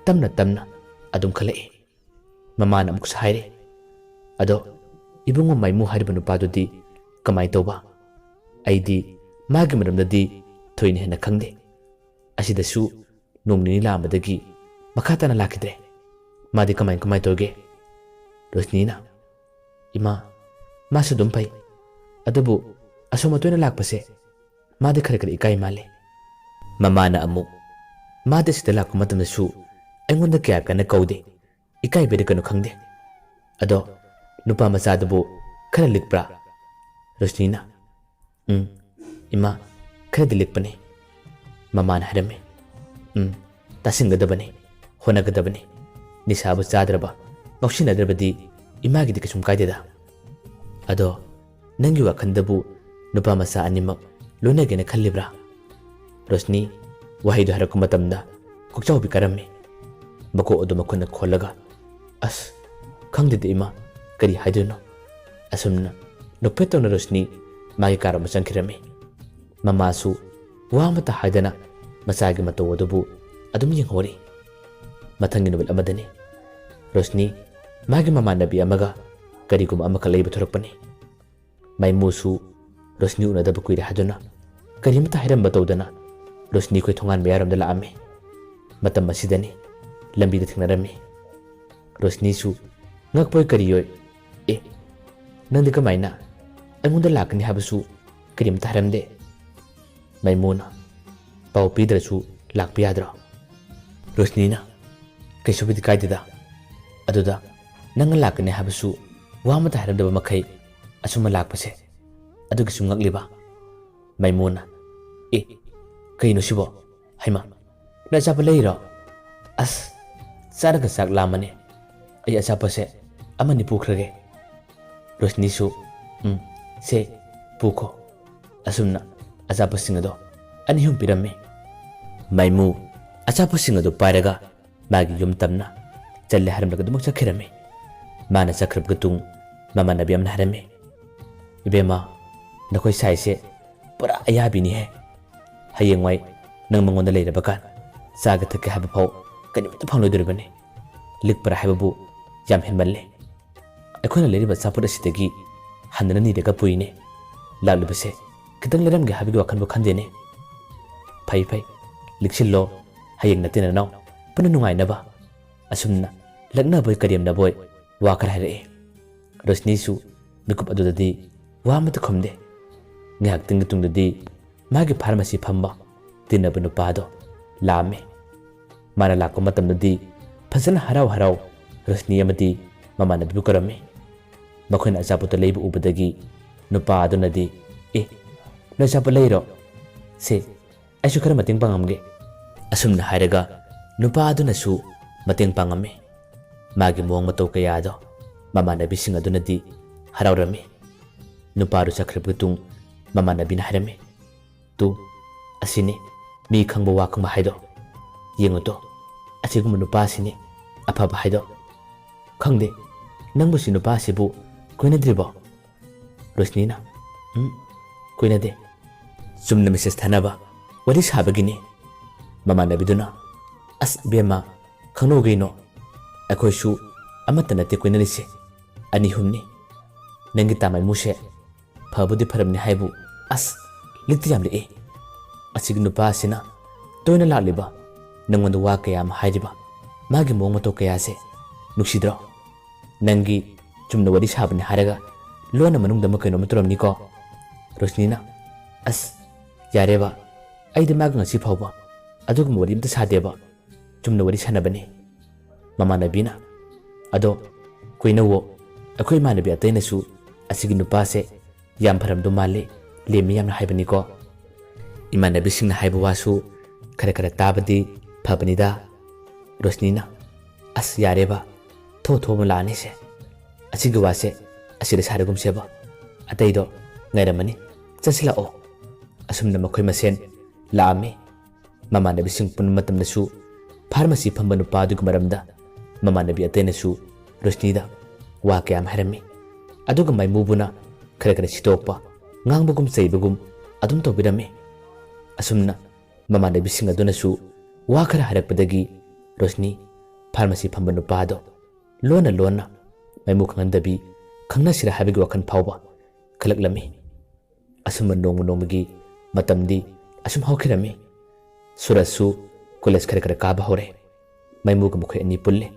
ꯇꯞꯅ ꯇꯞꯅ ꯑꯗꯨꯝ ꯈꯜꯂꯛꯏ꯫ ꯃꯃꯥꯅ ꯑꯃꯨꯛꯁꯨ ꯍꯥꯏꯔꯦ, "ꯑꯗꯣ ꯏꯕꯨꯡꯉꯣ ꯃꯥꯏꯃꯨ ꯍꯥꯏꯔꯤꯕ ꯅꯨꯄꯥꯗꯨꯗꯤ ꯀꯃꯥꯏ ꯇꯧꯕ? ꯑꯩꯗꯤ ꯃꯥꯒꯤ ꯃꯔꯝꯗꯗꯤ ꯊꯣꯏꯅ ꯍꯦꯟꯅ ꯈꯪꯗꯦ꯫ ꯑꯁꯤꯗꯁꯨ ꯅꯣꯡ ꯅꯤꯅꯤ ꯂꯥꯛꯑꯝꯕꯗꯒꯤ ꯃꯈꯥ ꯇꯥꯅ ꯂꯥꯛꯈꯤꯗ꯭ꯔꯦ꯫ ꯃꯥꯗꯤ ꯀꯃꯥꯏ ꯀꯃꯥꯏ ꯇꯧꯒꯦ?" ꯔꯣꯁꯅꯤꯅ, "ꯏꯃꯥ, ꯃꯥꯁꯨ ꯑꯗꯨꯝ ꯐꯩ, ꯑꯗꯨꯕꯨ ꯑꯁꯨꯝ ꯑꯇꯣꯏꯅ ꯂꯥꯛꯄꯁꯦ ꯃꯥꯗꯤ ꯈꯔ ꯈꯔ ꯏꯀꯥꯏ ꯃꯥꯜꯂꯦ꯫" ꯃꯃꯥꯅ ꯑꯃꯨꯛ, "ꯃꯥꯗꯤ ꯁꯤꯗ ꯂꯥꯛꯄ ꯃꯇꯝꯗꯁꯨ ꯑꯩꯉꯣꯟꯗ ꯀꯌꯥ ꯀꯟꯅ ꯀꯧꯗꯦ, ꯏꯀꯥꯏꯕꯩꯔ ꯀꯩꯅꯣ ꯈꯪꯗꯦ꯫ ꯑꯗꯣ ꯅꯨꯄꯥ ꯃꯆꯥꯗꯨꯕꯨ ꯈꯔ ꯂꯤꯛꯄ꯭ꯔꯥ?" ꯔꯣꯁꯅꯤꯅ, "ꯎꯝ, ꯏꯃꯥ, ꯈꯔꯗꯤ ꯂꯤꯛꯄꯅꯤ꯫" ꯃꯃꯥꯅ ꯍꯥꯏꯔꯝꯃꯤ꯫ "ꯎꯝ, ꯇꯥꯁꯤꯟꯒꯗꯕꯅꯤ, ꯍꯣꯠꯅꯒꯗꯕꯅꯤ꯫ ꯅꯤꯁꯥꯕꯨ ꯆꯥꯗ꯭ꯔꯕ, ꯉꯥꯎꯁꯤꯟꯅꯗ꯭ꯔꯕꯗꯤ ꯏꯃꯥꯒꯤꯗꯤ ꯀꯩꯁꯨꯝ ꯀꯥꯏꯗꯦꯗ꯫ ꯑꯗꯣ ꯅꯪꯒꯤ ꯋꯥꯈꯜꯗꯕꯨ ꯅꯨꯄꯥ ꯃꯆꯥ ꯑꯅꯤꯃꯛ ꯂꯣꯏꯅꯒꯦꯅ ꯈꯜꯂꯤꯕ꯭ꯔꯥ?" ꯔꯣꯁꯅꯤ ꯋꯥꯍꯩꯗꯨ ꯍꯥꯏꯔꯛꯄ ꯃꯇꯝꯗ ꯀꯣꯛꯆꯥꯎꯕꯤ ꯀꯥꯔꯝꯃꯤ꯫ ꯃꯀꯣꯛ ꯑꯗꯨ ꯃꯈꯨꯠꯅ ꯈꯣꯜꯂꯒ, "ꯑꯁ, ꯈꯪꯗꯦꯗ ꯏꯃꯥ, ꯀꯔꯤ ꯍꯥꯏꯗꯣꯏꯅꯣ?" ꯑꯁꯨꯝꯅ ꯅꯣꯛꯐꯦꯠ ꯇꯧꯅ ꯔꯣꯁꯅꯤ ꯃꯥꯒꯤ ꯀꯥꯔ ꯑꯃ ꯆꯪꯈꯤꯔꯝꯃꯤ꯫ ꯃꯃꯥꯁꯨ ꯋꯥ ꯑꯃꯠꯇ ꯍꯥꯏꯗꯅ ꯃꯆꯥꯒꯤ ꯃꯇꯧ ꯑꯗꯨꯕꯨ ꯑꯗꯨꯝ ꯌꯦꯡꯍꯧꯔꯤ꯫ ꯃꯊꯪꯒꯤ ꯅꯨꯃꯤꯠ ꯑꯃꯗꯅꯤ꯫ ꯔꯣꯁꯅꯤ ꯃꯥꯒꯤ ꯃꯃꯥꯟꯅꯕꯤ ꯑꯃꯒ ꯀꯔꯤꯒꯨꯝꯕ ꯑꯃꯈꯛ ꯂꯩꯕ ꯊꯣꯔꯛꯄꯅꯤ꯫ ꯃꯥꯏꯃꯨꯁꯨ ꯔꯣꯁꯅꯤ ꯎꯅꯗꯕ ꯀꯨꯏꯔꯦ ꯍꯥꯏꯗꯨꯅ ꯀꯔꯤꯃꯇ ꯍꯥꯏꯔꯝꯕ ꯇꯧꯗꯅ ꯔꯣꯁꯅꯤ ꯑꯩꯈꯣꯏ ꯊꯣꯡꯒꯥꯟ ꯃꯌꯥꯔꯣꯝꯗ ꯂꯥꯛꯑꯝꯃꯤ꯫ ꯃꯇꯝ ꯑꯁꯤꯗꯅꯤ ꯂꯝꯕꯤꯗ ꯊꯦꯡꯅꯔꯝꯃꯤ꯫ ꯔꯣꯁꯅꯤꯁꯨ ꯉꯛꯄꯣꯏ ꯀꯔꯤꯌꯣꯏ, "ꯑꯦ, ꯅꯪꯗꯤ ꯀꯃꯥꯏꯅ? ꯑꯩꯉꯣꯟꯗ ꯂꯥꯛꯀꯅꯤ ꯍꯥꯏꯕꯁꯨ ꯀꯔꯤꯝꯇ ꯍꯥꯏꯔꯝꯗꯦ꯫" ꯃꯥꯏꯃꯨꯅ, "ꯄꯥꯎ ꯄꯤꯗ꯭ꯔꯁꯨ ꯂꯥꯛꯄ ꯌꯥꯗ꯭ꯔꯣ?" ꯔꯣꯁꯅꯤꯅ, "ꯀꯩꯁꯨꯕꯨꯗꯤ ꯀꯥꯏꯗꯦꯗ꯫ ꯑꯗꯨꯗ ꯅꯪꯅ ꯂꯥꯛꯀꯅꯤ ꯍꯥꯏꯕꯁꯨ ꯋꯥ ꯑꯃꯠꯇ ꯍꯥꯏꯔꯝꯗꯕ ꯃꯈꯩ ꯑꯁꯨꯝꯅ ꯂꯥꯛꯄꯁꯦ ꯑꯗꯨꯒꯤꯁꯨ ꯉꯛꯂꯤꯕ?" ꯃꯥꯏꯃꯨꯅ, "ꯑꯦ, ꯀꯩꯅꯣ ꯁꯤꯕꯣ? ꯍꯩꯃꯥ, ꯅꯣꯏ ꯑꯆꯥꯄꯣꯠ ꯂꯩꯔꯤꯔꯣ? ꯑꯁ, ꯆꯥꯔꯒ ꯆꯥꯛ ꯂꯥꯝꯃꯅꯤ꯫ ꯑꯩ ꯑꯆꯥꯄꯣꯠꯁꯦ ꯑꯃꯅꯤ ꯄꯨꯈ꯭ꯔꯒꯦ꯫" ꯔꯣꯁꯅꯤꯁꯨ, "ꯎꯝ, ꯁꯦ, ꯄꯨꯈꯣ꯫" ꯑꯁꯨꯝꯅ ꯑꯆꯥꯄꯣꯠꯁꯤꯡ ꯑꯗꯣ ꯑꯅꯤ ꯑꯍꯨꯝ ꯄꯤꯔꯝꯃꯤ꯫ ꯃꯥꯏꯃꯨ ꯑꯆꯥꯄꯣꯠꯁꯤꯡ ꯑꯗꯨ ꯄꯥꯏꯔꯒ ꯃꯥꯒꯤ ꯌꯨꯝ ꯇꯝꯅ ꯆꯠꯂꯦ ꯍꯥꯏꯔꯝꯂꯒ ꯑꯗꯨꯃꯛ ꯆꯠꯈꯤꯔꯝꯃꯤ꯫ ꯃꯥꯅ ꯆꯠꯈ꯭ꯔꯕ ꯇꯨꯡ ꯃꯃꯥꯟꯅꯕꯤ ꯑꯃꯅ ꯍꯥꯏꯔꯝꯃꯤ, "ꯏꯕꯦꯝꯃ, ꯅꯈꯣꯏ ꯁꯥꯏꯁꯦ ꯄꯨꯔꯥ ꯑꯌꯥꯕꯤꯅꯤꯍꯦ꯫ ꯍꯌꯦꯡꯋꯥꯏ ꯅꯪ ꯃꯉꯣꯟꯗ ꯂꯩꯔꯕ ꯀꯥꯟ ꯆꯥꯒꯦ ꯊꯛꯀꯦ ꯍꯥꯏꯕ ꯐꯥꯎ ꯀꯔꯤꯃꯠꯇ ꯐꯪꯂꯣꯏꯗꯧꯔꯤꯕꯅꯤ꯫ ꯂꯤꯛꯄꯔꯥ ꯍꯥꯏꯕꯕꯨ ꯌꯥꯝ ꯍꯦꯟꯃꯜꯂꯦ꯫ ꯑꯩꯈꯣꯏꯅ ꯂꯩꯔꯤꯕ ꯑꯆꯥꯄꯣꯠ ꯑꯁꯤꯗꯒꯤ ꯍꯟꯗꯅ ꯅꯤꯔꯒ ꯄꯨꯏꯅꯦ꯫ ꯂꯥꯛꯂꯤꯕꯁꯦ ꯈꯤꯇꯪ ꯂꯩꯔꯝꯒꯦ ꯍꯥꯏꯕꯒꯤ ꯋꯥꯈꯜꯕꯨ ꯈꯟꯗꯦꯅꯦ꯫ ꯐꯩ ꯐꯩ, ꯂꯤꯛꯁꯤꯜꯂꯣ, ꯍꯌꯦꯡ ꯅꯇꯩ ꯅꯅꯥꯎ ꯄꯨꯟꯅ ꯅꯨꯡꯉꯥꯏꯅꯕ ꯑꯁꯨꯝꯅ ꯂꯛꯅꯕꯣꯏ ꯀꯔꯦꯝꯅꯕꯣꯏ ꯋꯥ ꯈꯔ ꯍꯥꯏꯔꯛꯏ꯫ ꯔꯣꯁꯅꯤꯁꯨ ꯃꯤꯀꯨꯞ ꯑꯗꯨꯗꯗꯤ ꯋꯥ ꯑꯃꯠꯇ ꯈꯨꯝꯗꯦ꯫ ꯉꯥꯏꯍꯥꯛꯇꯪꯒꯤ ꯇꯨꯡꯗꯗꯤ ꯃꯥꯒꯤ ꯐꯥꯔꯃꯥꯁꯤ ꯐꯝꯕ ꯇꯤꯟꯅꯕ ꯅꯨꯄꯥꯗꯣ ꯂꯥꯛꯑꯝꯃꯤ꯫ ꯃꯥꯅ ꯂꯥꯛꯄ ꯃꯇꯝꯗꯗꯤ ꯐꯖꯅ ꯍꯔꯥꯎ ꯍꯔꯥꯎ ꯔꯣꯁꯅꯤ ꯑꯃꯗꯤ ꯃꯃꯥꯟꯅꯕꯤꯕꯨ ꯀꯧꯔꯝꯃꯤ꯫ ꯃꯈꯣꯏꯅ ꯑꯆꯥꯄꯣꯠꯇꯣ ꯂꯩꯕ ꯎꯕꯗꯒꯤ ꯅꯨꯄꯥ ꯑꯗꯨꯅꯗꯤ, "ꯑꯦ, ꯅꯣꯏ ꯑꯆꯥꯄꯣꯠ ꯂꯩꯔꯣ? ꯁꯦ, ꯑꯩꯁꯨ ꯈꯔ ꯃꯇꯦꯡ ꯄꯥꯡꯉꯝꯒꯦ," ꯑꯁꯨꯝꯅ ꯍꯥꯏꯔꯒ ꯅꯨꯄꯥ ꯑꯗꯨꯅꯁꯨ ꯃꯇꯦꯡ ꯄꯥꯡꯉꯝꯃꯤ꯫ ꯃꯥꯒꯤ ꯃꯑꯣꯡ ꯃꯇꯧ ꯀꯌꯥꯗꯣ ꯃꯃꯥꯟꯅꯕꯤꯁꯤꯡ ꯑꯗꯨꯅꯗꯤ ꯍꯔꯥꯎꯔꯝꯃꯤ꯫ ꯅꯨꯄꯥꯗꯨ ꯆꯠꯈ꯭ꯔꯕ ꯃꯇꯨꯡ ꯃꯃꯥꯟꯅꯕꯤꯅ ꯍꯥꯏꯔꯝꯃꯤ, "ꯇꯨ, ꯑꯁꯤꯅꯤ ꯃꯤ ꯈꯪꯕ ꯋꯥ ꯈꯪꯕ ꯍꯥꯏꯗꯣ꯫ ꯌꯦꯡꯉꯨ ꯇꯣ, ꯑꯁꯤꯒꯨꯝꯕ ꯅꯨꯄꯥꯁꯤꯅꯤ ꯑꯐꯕ ꯍꯥꯏꯗꯣ꯫ ꯈꯪꯗꯦ, ꯅꯪꯕꯨ ꯁꯤ ꯅꯨꯄꯥꯁꯤꯕꯨ ꯀꯣꯏꯅꯗ꯭ꯔꯤꯕꯣ?" ꯔꯣꯁꯅꯤꯅ, "ꯎꯝ, ꯀꯣꯏꯅꯗꯦ꯫ ꯆꯨꯝꯅ ꯃꯦꯁꯦꯖ ꯊꯥꯅꯕ, ꯋꯥꯔꯤ ꯁꯥꯕꯒꯤꯅꯤ꯫" ꯃꯃꯥꯟꯅꯕꯤꯗꯨꯅ, "ꯑꯁ ꯏꯕꯦꯝꯃ, ꯈꯪꯅꯧ ꯀꯩꯅꯣ, ꯑꯩꯈꯣꯏꯁꯨ ꯑꯃꯠꯇ ꯅꯠꯇꯦ ꯀꯣꯏꯅꯔꯤꯁꯦ, ꯑꯅꯤ ꯑꯍꯨꯝꯅꯤ꯫ ꯅꯪꯒꯤ ꯇꯥꯃꯥꯏꯃꯨꯁꯦ ꯐꯕꯨꯗꯤ ꯐꯔꯝꯅꯤ ꯍꯥꯏꯕꯨ, ꯑꯁ, ꯂꯤꯛꯇꯤ ꯌꯥꯝ ꯂꯤꯛꯏ꯫ ꯑꯁꯤꯒꯤ ꯅꯨꯄꯥ ꯑꯁꯤꯅ ꯇꯣꯏꯅ ꯂꯥꯛꯂꯤꯕ, ꯅꯪꯉꯣꯟꯗ ꯋꯥ ꯀꯌꯥ ꯑꯃ ꯍꯥꯏꯔꯤꯕ, ꯃꯥꯒꯤ ꯃꯑꯣꯡ ꯃꯇꯧ ꯀꯌꯥꯁꯦ ꯅꯨꯡꯁꯤꯗ꯭ꯔꯣ? ꯅꯪꯒꯤ ꯆꯨꯝꯅ ꯋꯥꯔꯤ ꯁꯥꯕꯅꯤ ꯍꯥꯏꯔꯒ ꯂꯣꯟꯅ ꯃꯅꯨꯡꯗ ꯑꯃ ꯀꯩꯅꯣꯝꯃ ꯇꯧꯔꯝꯅꯤꯀꯣ?" ꯔꯣꯁꯅꯤꯅ, "ꯑꯁ, ꯌꯥꯔꯦꯕ, ꯑꯩꯗꯤ ꯃꯥꯒ ꯉꯁꯤ ꯐꯥꯎꯕ ꯑꯗꯨꯒꯨꯝꯕ ꯋꯥꯔꯤ ꯑꯝꯇ ꯁꯥꯗꯦꯕ꯫ ꯆꯨꯝꯅ ꯋꯥꯔꯤ ꯁꯥꯟꯅꯕꯅꯤ꯫" ꯃꯃꯥꯟꯅꯕꯤꯅ, "ꯑꯗꯣ ꯀꯣꯏꯅꯧꯋꯣ, ꯑꯩꯈꯣꯏ ꯏꯃꯥꯟꯅꯕꯤ ꯑꯇꯩꯅꯁꯨ ꯑꯁꯤꯒꯤ ꯅꯨꯄꯥꯁꯦ ꯌꯥꯝ ꯐꯔꯝꯗꯧ ꯃꯥꯜꯂꯤ, ꯂꯦꯝꯃꯤ ꯌꯥꯝꯅ ꯍꯥꯏꯕꯅꯤꯀꯣ꯫ ꯏꯃꯥꯟꯅꯕꯤꯁꯤꯡꯅ ꯍꯥꯏꯕ ꯋꯥꯁꯨ ꯈꯔ ꯈꯔ ꯇꯥꯕꯗꯤ ꯐꯕꯅꯤꯗ꯫" ꯔꯣꯁꯅꯤꯅ, "ꯑꯁ ꯌꯥꯔꯦꯕ, ꯊꯣꯛ ꯊꯣꯛ ꯑꯃ ꯂꯥꯛꯑꯅꯤꯁꯦ꯫ ꯑꯁꯤꯒꯤ ꯋꯥꯁꯦ ꯑꯁꯤꯗ ꯁꯥꯔꯒꯨꯝꯁꯦꯕ꯫ ꯑꯇꯩꯗꯣ ꯉꯥꯏꯔꯝꯃꯅꯤ, ꯆꯠꯁꯤꯜꯂꯛꯑꯣ꯫" ꯑꯁꯨꯝꯅ ꯃꯈꯣꯏ ꯃꯁꯦꯟ ꯂꯥꯛꯑꯝꯃꯤ꯫ ꯃꯃꯥꯟꯅꯕꯤꯁꯤꯡ ꯄꯨꯟꯕ ꯃꯇꯝꯗꯁꯨ ꯐꯥꯔꯃꯥꯁꯤ ꯐꯝꯕ ꯅꯨꯄꯥ ꯑꯗꯨꯒꯤ ꯃꯔꯝꯗ ꯃꯃꯥꯟꯅꯕꯤ ꯑꯇꯩꯅꯁꯨ ꯔꯣꯁꯅꯤꯗ ꯋꯥ ꯀꯌꯥ ꯑꯃ ꯍꯥꯏꯔꯝꯃꯤ꯫ ꯑꯗꯨꯒ ꯃꯥꯏꯃꯨꯕꯨꯅ ꯈꯔ ꯈꯔ ꯁꯤꯇꯣꯛꯄ, ꯉꯥꯡꯕꯒꯨꯝ ꯆꯩꯕꯒꯨꯝ ꯑꯗꯨꯝ ꯇꯧꯕꯤꯔꯝꯃꯤ꯫ ꯑꯁꯨꯝꯅ ꯃꯃꯥꯟꯅꯕꯤꯁꯤꯡ ꯑꯗꯨꯅꯁꯨ ꯋꯥ ꯈꯔ ꯍꯥꯏꯔꯛꯄꯗꯒꯤ ꯔꯣꯁꯅꯤ ꯐꯥꯔꯃꯥꯁꯤ ꯐꯝꯕ ꯅꯨꯄꯥꯗꯣ ꯂꯣꯟꯅ ꯂꯣꯟꯅ ꯃꯥꯏꯃꯨ ꯈꯪꯍꯟꯗꯕꯤ ꯈꯪꯅꯁꯤꯔꯥ ꯍꯥꯏꯕꯒꯤ ꯋꯥꯈꯜ ꯐꯥꯎꯕ ꯈꯜꯂꯛꯂꯝꯃꯤ꯫ ꯑꯁꯨꯝꯅ ꯅꯣꯡꯃ ꯅꯣꯡꯃꯒꯤ ꯃꯇꯝꯗꯤ ꯑꯁꯨꯝ ꯍꯧꯈꯤꯔꯝꯃꯤ꯫ ꯁꯨꯔꯖꯁꯨ ꯀꯣꯂꯦꯖ ꯈꯔ ꯈꯔ ꯀꯥꯕ ꯍꯧꯔꯦ꯫ ꯃꯩꯃꯨꯒ ꯃꯈꯣꯏ ꯑꯅꯤ ꯄꯨꯜꯂꯤ꯫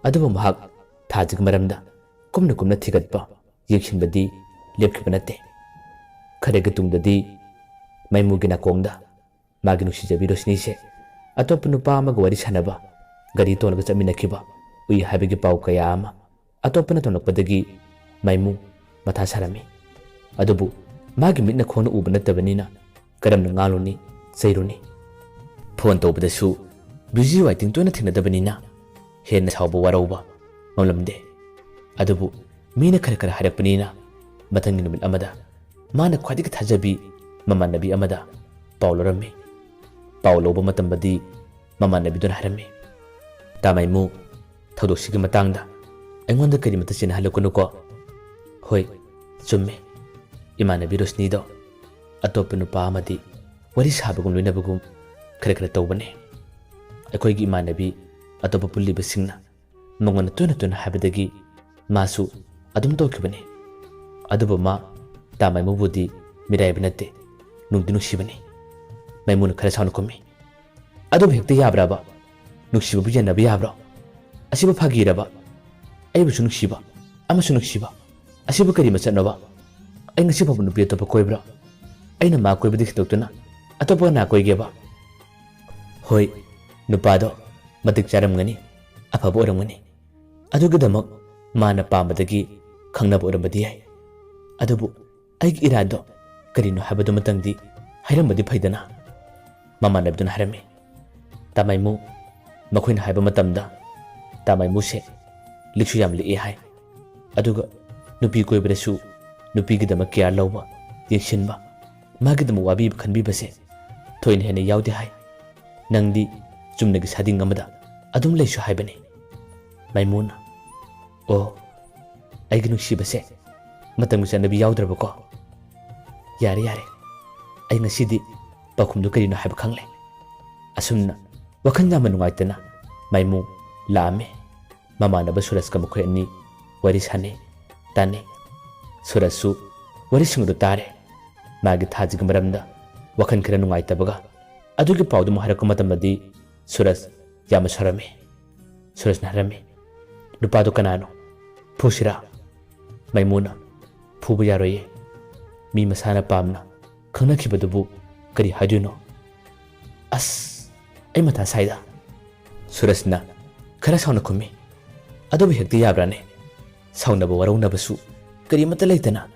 ꯑꯗꯨꯕꯨ ꯃꯍꯥꯛ ꯊꯥꯁꯤꯒꯤ ꯃꯔꯝꯗ ꯀꯨꯝꯅ ꯀꯨꯝꯅ ꯊꯤꯒꯠꯄ, ꯌꯦꯡꯁꯤꯟꯕꯗꯤ ꯂꯦꯞꯈꯤꯕ ꯅꯠꯇꯦ꯫ ꯈꯔꯒꯤ ꯇꯨꯡꯗꯗꯤ ꯃꯩꯃꯨꯒꯤ ꯅꯥꯀꯣꯡꯗ ꯃꯥꯒꯤ ꯅꯨꯡꯁꯤꯖꯕꯤ ꯔꯣꯁꯅꯤꯁꯦ ꯑꯇꯣꯞꯄ ꯅꯨꯄꯥ ꯑꯃꯒ ꯋꯥꯔꯤ ꯁꯥꯟꯅꯕ, ꯒꯥꯔꯤ ꯇꯣꯡꯂꯒ ꯆꯠꯃꯤꯟꯅꯈꯤꯕ ꯎꯏ ꯍꯥꯏꯕꯒꯤ ꯄꯥꯎ ꯀꯌꯥ ꯑꯃ ꯑꯇꯣꯞꯄꯅ ꯇꯝꯂꯛꯄꯗꯒꯤ ꯃꯩꯃꯨ ꯃꯊꯥ ꯁꯥꯔꯝꯃꯤ꯫ ꯑꯗꯨꯕꯨ ꯃꯥꯒꯤ ꯃꯤꯠꯅ ꯈꯣꯡꯅ ꯎꯕ ꯅꯠꯇꯕꯅꯤꯅ ꯀꯔꯝꯅ ꯉꯥꯡꯂꯨꯅꯤ, ꯆꯩꯔꯨꯅꯤ? ꯐꯣꯟ ꯇꯧꯕꯗꯁꯨ busy waiting ꯇꯣꯏꯅ ꯊꯦꯡꯅꯗꯕꯅꯤꯅ ꯍꯦꯟꯅ ꯁꯥꯎꯕ ꯋꯥꯔꯧꯕ ꯉꯝꯂꯝꯗꯦ꯫ ꯑꯗꯨꯕꯨ ꯃꯤꯅ ꯈꯔ ꯈꯔ ꯍꯥꯏꯔꯛꯄꯅꯤꯅ ꯃꯊꯪꯒꯤ ꯅꯨꯃꯤꯠ ꯑꯃꯗ ꯃꯥꯅ ꯈ꯭ꯋꯥꯏꯗꯒꯤ ꯊꯥꯖꯕꯤ ꯃꯃꯥꯟꯅꯕꯤ ꯑꯃꯗ ꯄꯥꯎ ꯂꯧꯔꯝꯃꯤ꯫ ꯄꯥꯎ ꯂꯧꯕ ꯃꯇꯝꯗꯗꯤ ꯃꯃꯥꯟꯅꯕꯤꯗꯨꯅ ꯍꯥꯏꯔꯝꯃꯤ, "ꯇꯥ ꯃꯩꯃꯨ, ꯊꯧꯗꯣꯛꯁꯤꯒꯤ ꯃꯇꯥꯡꯗ ꯑꯩꯉꯣꯟꯗ ꯀꯔꯤꯃꯠꯇ ꯆꯦꯟꯅꯍꯜꯂꯛꯀꯅꯨꯀꯣ꯫ ꯍꯣꯏ, ꯆꯨꯝꯃꯦ, ꯏꯃꯥꯟꯅꯕꯤ ꯔꯣꯁꯅꯤꯗꯣ ꯑꯇꯣꯞꯄ ꯅꯨꯄꯥ ꯑꯃꯗꯤ ꯋꯥꯔꯤ ꯁꯥꯕꯒꯨꯝ ꯂꯣꯏꯅꯕꯒꯨꯝ ꯈꯔ ꯈꯔ ꯇꯧꯕꯅꯦ꯫ ꯑꯩꯈꯣꯏꯒꯤ ꯏꯃꯥꯟꯅꯕꯤ ꯑꯇꯣꯞꯄ ꯄꯨꯜꯂꯤꯕꯁꯤꯡꯅ ꯃꯉꯣꯟꯗ ꯇꯣꯏꯅ ꯇꯣꯏꯅ ꯍꯥꯏꯕꯗꯒꯤ ꯃꯥꯁꯨ ꯑꯗꯨꯝ ꯇꯧꯈꯤꯕꯅꯤ꯫ ꯑꯗꯨꯕꯨ ꯃꯥ ꯇꯥ ꯃꯩꯃꯨꯕꯨꯗꯤ ꯃꯤꯔꯥꯏꯕ ꯅꯠꯇꯦ, ꯅꯨꯡꯗꯤ ꯅꯨꯡꯁꯤꯕꯅꯤ꯫" ꯃꯩꯃꯨꯅ ꯈꯔ ꯁꯥꯎꯅ ꯈꯨꯝꯃꯤ, "ꯑꯗꯨꯕꯨ ꯍꯦꯛꯇ ꯌꯥꯕ꯭ꯔꯕ? ꯅꯨꯡꯁꯤꯕꯕꯨ ꯌꯦꯟꯅꯕ ꯌꯥꯕ꯭ꯔꯣ? ꯑꯁꯤꯕꯨ ꯐꯥꯒꯤꯔꯕ? ꯑꯩꯕꯨꯁꯨ ꯅꯨꯡꯁꯤꯕ, ꯑꯃꯁꯨ ꯅꯨꯡꯁꯤꯕ, ꯑꯁꯤꯕꯨ ꯀꯔꯤ ꯃꯆꯠꯅꯣꯕ? ꯑꯩ ꯉꯁꯤ ꯐꯥꯎꯕ ꯅꯨꯄꯤ ꯑꯇꯣꯞꯄ ꯀꯣꯏꯕ꯭ꯔꯣ? ꯑꯩꯅ ꯃꯥ ꯀꯣꯏꯕꯗꯤ ꯊꯤꯟꯗꯣꯛꯇꯨꯅ ꯑꯇꯣꯞꯄ ꯀꯅꯥ ꯀꯣꯏꯒꯦꯕ? ꯍꯣꯏ, ꯅꯨꯄꯥꯗꯣ ꯃꯇꯤꯛ ꯆꯥꯔꯝꯒꯅꯤ, ꯑꯐꯕ ꯑꯣꯏꯔꯝꯒꯅꯤ꯫ ꯑꯗꯨꯒꯤꯗꯃꯛ ꯃꯥꯅ ꯄꯥꯝꯕꯗꯒꯤ ꯈꯪꯅꯕ ꯑꯣꯏꯔꯝꯕꯗꯤ ꯌꯥꯏ꯫ ꯑꯗꯨꯕꯨ ꯑꯩꯒꯤ ꯏꯔꯥꯗꯣ ꯀꯔꯤꯅꯣ ꯍꯥꯏꯕꯗꯨꯃꯇꯪꯗꯤ ꯍꯥꯏꯔꯝꯕꯗꯤ ꯐꯩꯗꯅ꯫" ꯃꯃꯥꯟꯅꯕꯤꯗꯨꯅ ꯍꯥꯏꯔꯝꯃꯤ, "ꯇꯥ ꯃꯩꯃꯨ, ꯃꯈꯣꯏꯅ ꯍꯥꯏꯕ ꯃꯇꯝꯗ ꯇꯥ ꯃꯩꯃꯨꯁꯦ ꯂꯤꯛꯁꯨ ꯌꯥꯝ ꯂꯤꯛꯑꯦ ꯍꯥꯏ꯫ ꯑꯗꯨꯒ ꯅꯨꯄꯤ ꯀꯣꯏꯕꯗꯁꯨ ꯅꯨꯄꯤꯒꯤꯗꯃꯛ care ꯂꯧꯕ, ꯌꯦꯡꯁꯤꯟꯕ, ꯃꯥꯒꯤꯗꯃꯛ ꯋꯥꯕꯤꯕ ꯈꯟꯕꯤꯕꯁꯦ ꯊꯣꯏꯅ ꯍꯦꯟꯅ ꯌꯥꯎꯗꯦ ꯍꯥꯏ꯫ ꯅꯪꯗꯤ ꯆꯨꯝꯅꯒꯤ ꯁꯥꯗꯤꯡ ꯑꯃꯗ ꯑꯗꯨꯝ ꯂꯩꯁꯨ ꯍꯥꯏꯕꯅꯤ꯫" ꯃꯩꯃꯨꯅ, "ꯑꯣ, ꯑꯩꯒꯤ ꯅꯨꯡꯁꯤꯕꯁꯦ ꯃꯇꯝꯒꯤ ꯆꯠꯅꯕꯤ ꯌꯥꯎꯗ꯭ꯔꯕꯀꯣ? ꯌꯥꯔꯦ, ꯌꯥꯔꯦ, ꯑꯩ ꯉꯁꯤꯗꯤ ꯄꯥꯎꯈꯨꯝꯗꯨ ꯀꯔꯤꯅꯣ ꯍꯥꯏꯕ ꯈꯪꯂꯦ꯫" ꯑꯁꯨꯝꯅ ꯋꯥꯈꯜ ꯌꯥꯝꯅ ꯅꯨꯡꯉꯥꯏꯇꯅ ꯃꯩꯃꯨ ꯂꯥꯛꯑꯝꯃꯤ꯫ ꯃꯃꯥꯟꯅꯕ ꯁꯨꯔꯖꯀ ꯃꯈꯣꯏ ꯑꯅꯤ ꯋꯥꯔꯤ ꯁꯥꯟꯅꯩ, ꯇꯥꯟꯅꯩ꯫ ꯁꯨꯔꯖꯁꯨ ꯋꯥꯔꯤꯁꯤꯡ ꯑꯗꯨ ꯇꯥꯔꯦ꯫ ꯃꯥꯒꯤ ꯊꯥꯖꯤꯒꯤ ꯃꯔꯝꯗ ꯋꯥꯈꯜ ꯈꯔ ꯅꯨꯡꯉꯥꯏꯇꯕꯒ ꯑꯗꯨꯒꯤ ꯄꯥꯎꯗꯨ ꯑꯃꯨꯛ ꯍꯥꯏꯔꯛꯄ ꯃꯇꯝꯗꯗꯤ ꯁꯨꯔꯖ ꯌꯥꯝꯅ ꯁꯥꯎꯔꯝꯃꯤ꯫ ꯁꯨꯔꯖꯅ ꯍꯥꯏꯔꯝꯃꯤ꯫ "ꯅꯨꯄꯥꯗꯣ ꯀꯅꯥꯅꯣ? ꯐꯨꯁꯤꯔꯥ?" ꯃꯥꯏꯃꯨꯅ, "ꯐꯨꯕ ꯌꯥꯔꯣꯏꯌꯦ꯫ ꯃꯤ ꯃꯁꯥꯅ ꯄꯥꯝꯅ ꯈꯪꯅꯈꯤꯕꯗꯨꯕꯨ ꯀꯔꯤ ꯍꯥꯏꯗꯣꯏꯅꯣ? ꯑꯁ, ꯑꯩ ꯃꯊꯥ ꯁꯥꯏꯗ꯫" ꯁꯨꯔꯖꯅ ꯈꯔ ꯁꯥꯎꯅ ꯈꯨꯝꯃꯤ꯫ "ꯑꯗꯨꯕꯨ ꯍꯦꯛꯇ ꯌꯥꯕ꯭ꯔꯥꯅꯦ? ꯁꯥꯎꯅꯕ ꯋꯥꯔꯧꯅꯕꯁꯨ ꯀꯔꯤꯃꯠꯇ ꯂꯩꯇꯅ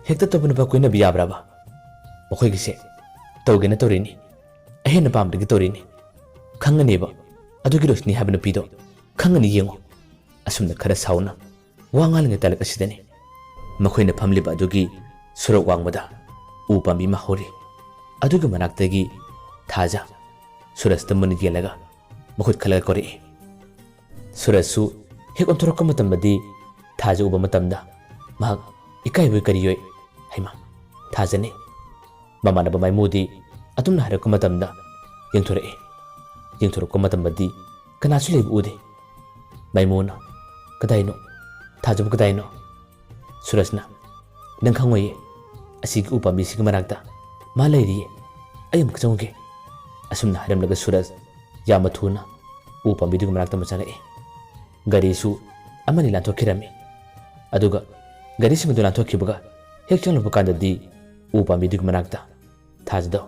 ꯍꯦꯛꯇ ꯑꯇꯣꯞꯄ ꯅꯨꯄꯥ ꯀꯣꯏꯅꯕ ꯌꯥꯕ꯭ꯔꯥꯕ? ꯃꯈꯣꯏꯒꯤꯁꯦ ꯇꯧꯒꯦꯅ ꯇꯧꯔꯤꯅꯤ, ꯑꯍꯦꯟꯕ ꯄꯥꯝꯕꯗꯒꯤ ꯇꯧꯔꯤꯅꯤ꯫ ꯈꯪꯒꯅꯦꯕ ꯑꯗꯨꯒꯤ ꯔꯣꯁꯅꯤ ꯍꯥꯏꯕ ꯅꯨꯄꯤꯗꯣ, ꯈꯪꯒꯅꯤ, ꯌꯦꯡꯉꯣ꯫" ꯑꯁꯨꯝꯅ ꯈꯔ ꯁꯥꯎꯅ ꯋꯥ ꯉꯥꯡꯂꯤꯉꯩ ꯇꯥꯂꯛ ꯑꯁꯤꯗꯅꯤ ꯃꯈꯣꯏꯅ ꯐꯝꯂꯤꯕ ꯑꯗꯨꯒꯤ ꯁꯣꯔꯣꯛ ꯋꯥꯡꯃꯗ ꯎ ꯄꯥꯝꯕꯤ ꯑꯃ ꯍꯧꯔꯤ꯫ ꯑꯗꯨꯒꯤ ꯃꯅꯥꯛꯇꯒꯤ ꯊꯥꯖ ꯁꯨꯔꯖꯇ ꯃꯨꯟꯅ ꯌꯦꯡꯂꯒ ꯃꯈꯨꯠ ꯈꯜꯂꯒ ꯀꯧꯔꯛꯏ꯫ ꯁꯨꯔꯖꯁꯨ ꯍꯦꯛ ꯑꯣꯟꯊꯣꯔꯛꯄ ꯃꯇꯝꯗꯗꯤ ꯊꯥꯖ ꯎꯕ ꯃꯇꯝꯗ ꯃꯍꯥꯛ ꯏꯀꯥꯏꯕꯣꯏ ꯀꯔꯤꯌꯣꯏ, "ꯍꯩꯃꯥ, ꯊꯥꯖꯅꯤ꯫" ꯃꯃꯥꯟꯅꯕ ꯃꯥꯏꯃꯨꯗꯤ ꯑꯗꯨꯝꯅ ꯍꯥꯏꯔꯛꯄ ꯃꯇꯝꯗ ꯌꯦꯡꯊꯣꯔꯛꯏ꯫ ꯌꯦꯡꯊꯣꯔꯛꯄ ꯃꯇꯝꯗꯗꯤ ꯀꯅꯥꯁꯨ ꯂꯩꯕ ꯎꯗꯦ꯫ ꯃꯥꯏꯃꯨꯅ, "ꯀꯗꯥꯏꯅꯣ? ꯊꯥꯖꯕꯨ ꯀꯗꯥꯏꯅꯣ?" ꯁꯨꯔꯖꯅ, "ꯅꯪ ꯈꯪꯉꯣꯏꯌꯦ, ꯑꯁꯤꯒꯤ ꯎ ꯄꯥꯝꯕꯤꯁꯤꯒꯤ ꯃꯅꯥꯛꯇ ꯃꯥ ꯂꯩꯔꯤꯌꯦ꯫ ꯑꯩ ꯑꯃꯨꯛ ꯆꯪꯉꯨꯒꯦ꯫" ꯑꯁꯨꯝꯅ ꯍꯥꯏꯔꯝꯂꯒ ꯁꯨꯔꯖ ꯌꯥꯝꯅ ꯊꯨꯅ ꯎ ꯄꯥꯝꯕꯤꯗꯨꯒꯤ ꯃꯅꯥꯛꯇ ꯑꯃꯨꯛ ꯆꯪꯉꯛꯏ꯫ ꯒꯥꯔꯤꯁꯨ ꯑꯃꯅꯤ ꯂꯥꯟꯊꯣꯛꯈꯤꯔꯝꯃꯤ꯫ ꯑꯗꯨꯒ ꯒꯥꯔꯤꯁꯤꯡ ꯑꯗꯨ ꯂꯥꯟꯊꯣꯛꯈꯤꯕꯒ ꯍꯦꯛ ꯆꯪꯂꯛꯄ ꯀꯥꯟꯗꯗꯤ ꯎ ꯄꯥꯝꯕꯤꯗꯨꯒꯤ ꯃꯅꯥꯛꯇ ꯊꯥꯖꯗꯣ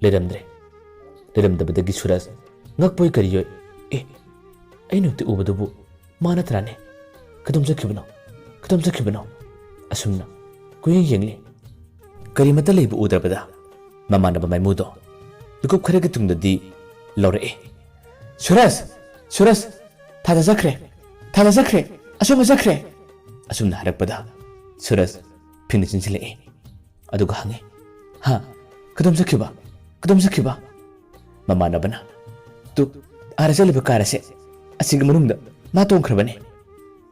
ꯂꯩꯔꯝꯗ꯭ꯔꯦ꯫ ꯂꯩꯔꯝꯗꯕꯗꯒꯤ ꯁꯨꯔꯖ ꯉꯛꯄꯣꯏ ꯀꯔꯤꯌꯣꯏ, "ꯑꯦ, ꯑꯩꯅ ꯍꯧꯖꯤꯛ ꯎꯕꯗꯨꯕꯨ ꯃꯥ ꯅꯠꯇ꯭ꯔꯥꯅꯦ? ꯀꯗꯣꯝ ꯆꯠꯈꯤꯕꯅꯣ? ꯀꯗꯣꯝ ꯆꯠꯈꯤꯕꯅꯣ?" ꯑꯁꯨꯝꯅ ꯀꯨꯌꯦꯡ ꯌꯦꯡꯂꯤ꯫ ꯀꯔꯤꯃꯠꯇ ꯂꯩꯕ ꯎꯗ꯭ꯔꯕꯗ ꯃꯃꯥꯟꯅꯕ ꯃꯥꯏꯃꯨꯗꯣ ꯃꯤꯀꯨꯞ ꯈꯔꯒꯤ ꯇꯨꯡꯗꯗꯤ ꯂꯧꯔꯛꯑꯦ꯫ "ꯁꯨꯔꯖ! ꯁꯨꯔꯖ! ꯊꯥꯖ ꯆꯠꯈ꯭ꯔꯦ! ꯊꯥꯖ ꯆꯠꯈ꯭ꯔꯦ! ꯑꯁꯣꯝꯗ ꯆꯠꯈ꯭ꯔꯦ!" ꯑꯁꯨꯝꯅ ꯍꯥꯏꯔꯛꯄꯗ ꯁꯨꯔꯖ ꯐꯤꯡꯅ ꯆꯤꯟꯁꯤꯜꯂꯛꯑꯦ꯫ ꯑꯗꯨꯒ ꯍꯪꯉꯤ, "ꯍꯥ? ꯀꯗꯣꯝ ꯆꯠꯈꯤꯕ? ꯀꯗꯣꯝ ꯆꯠꯈꯤꯕ?" ꯃꯃꯥꯟꯅꯕꯅ, "ꯇꯨ, ꯑꯥꯗ ꯆꯠꯂꯤꯕ ꯀꯥꯔ ꯑꯁꯦ ꯑꯁꯤꯒꯤ ꯃꯅꯨꯡꯗ ꯃꯥ ꯇꯣꯡꯈ꯭ꯔꯕꯅꯤ꯫"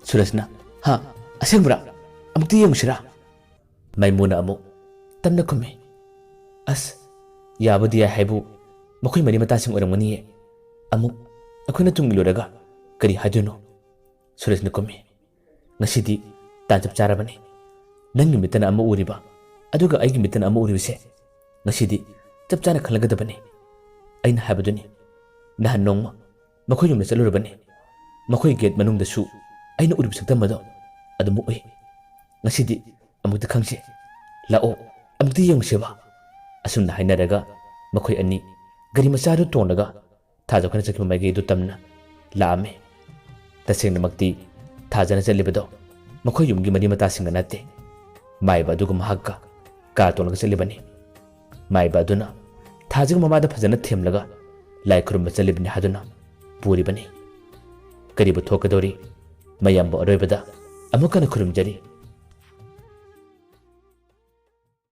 ꯁꯨꯔꯖꯅ, "ꯍꯥ? ꯑꯁꯦꯡꯕ꯭ꯔꯥ? ꯑꯃꯨꯛꯇ ꯌꯦꯡꯉꯨꯁꯤꯔꯥ?" ꯃꯥꯏꯃꯨꯅ ꯑꯃꯨꯛ ꯇꯞꯅ ꯈꯨꯝꯃꯤ, "ꯑꯁ, ꯌꯥꯕꯨꯗꯤ ꯌꯥꯏ ꯍꯥꯏꯕꯨ ꯃꯈꯣꯏ ꯃꯔꯤ ꯃꯇꯥꯁꯤꯡ ꯑꯣꯏꯔꯝꯒꯅꯤꯌꯦ꯫ ꯑꯃꯨꯛ ꯑꯩꯈꯣꯏꯅ ꯇꯨꯡ ꯏꯜꯂꯨꯔꯒ ꯀꯔꯤ ꯍꯥꯏꯗꯣꯏꯅꯣ?" ꯁꯨꯔꯖꯅ ꯈꯨꯝꯃꯤ, "ꯉꯁꯤꯗꯤ ꯇꯥꯟ ꯆꯞ ꯆꯥꯔꯕꯅꯤ꯫ ꯅꯪꯒꯤ ꯃꯤꯠꯇꯅ ꯑꯃ ꯎꯔꯤꯕ, ꯑꯗꯨꯒ ꯑꯩꯒꯤ ꯃꯤꯠꯇꯅ ꯑꯃ ꯎꯔꯤꯕꯁꯦ ꯉꯁꯤꯗꯤ ꯆꯞ ꯆꯥꯅ ꯈꯜꯂꯒꯗꯕꯅꯤ꯫ ꯑꯩꯅ ꯍꯥꯏꯕꯗꯨꯅꯤ, ꯅꯍꯥꯟ ꯅꯣꯡꯃ ꯃꯈꯣꯏ ꯌꯨꯝꯗ ꯆꯠꯂꯨꯔꯕꯅꯤ꯫ ꯃꯈꯣꯏ ꯒꯦꯠ ꯃꯅꯨꯡꯗꯁꯨ ꯑꯩꯅ ꯎꯔꯤꯕ ꯁꯛꯇꯝ ꯑꯗꯣ ꯑꯗꯨꯃꯛ ꯎꯏ꯫ "ꯉꯁꯤꯗꯤ ꯑꯃꯨꯛꯇ ꯈꯪꯁꯦ, ꯂꯥꯛꯑꯣ, ꯑꯃꯨꯛꯇ ꯌꯦꯡꯉꯨꯁꯦꯕ"꯫ ꯑꯁꯨꯝꯅ ꯍꯥꯏꯅꯔꯒ ꯃꯈꯣꯏ ꯑꯅꯤ ꯒꯥꯔꯤ ꯃꯆꯥꯗꯨ ꯇꯣꯡꯂꯒ ꯊꯥꯖ ꯈꯣꯏꯅ ꯆꯠꯈꯤꯕ ꯃꯥꯏꯀꯩꯗꯨ ꯇꯝꯅ ꯂꯥꯛꯑꯝꯃꯤ꯫ ꯇꯁꯦꯡꯅꯃꯛꯇꯤ ꯊꯥꯖꯅ ꯆꯠꯂꯤꯕꯗꯣ ꯃꯈꯣꯏ ꯌꯨꯝꯒꯤ ꯃꯔꯤ ꯃꯇꯥꯁꯤꯡꯒ ꯅꯠꯇꯦ, ꯃꯥꯏꯕ ꯑꯗꯨꯒ ꯃꯍꯥꯛꯀ ꯀꯥꯔ ꯇꯣꯡꯂꯒ ꯆꯠꯂꯤꯕꯅꯤ꯫ ꯃꯥꯏꯕ ꯑꯗꯨꯅ ꯊꯥꯖꯒ ꯃꯃꯥꯗ ꯐꯖꯅ ꯊꯦꯝꯂꯒ ꯂꯥꯏ ꯈꯨꯔꯨꯝꯕ ꯆꯠꯂꯤꯕꯅꯤ ꯍꯥꯏꯗꯨꯅ ꯄꯨꯔꯤꯕꯅꯤ꯫ ꯀꯔꯤꯕꯨ ꯊꯣꯛꯀꯗꯧꯔꯤ? ꯃꯌꯥꯝꯕꯨ ꯑꯔꯣꯏꯕꯗ ꯑꯃꯨꯛ ꯍꯟꯅ ꯈꯨꯔꯨꯝꯖꯔꯤ꯫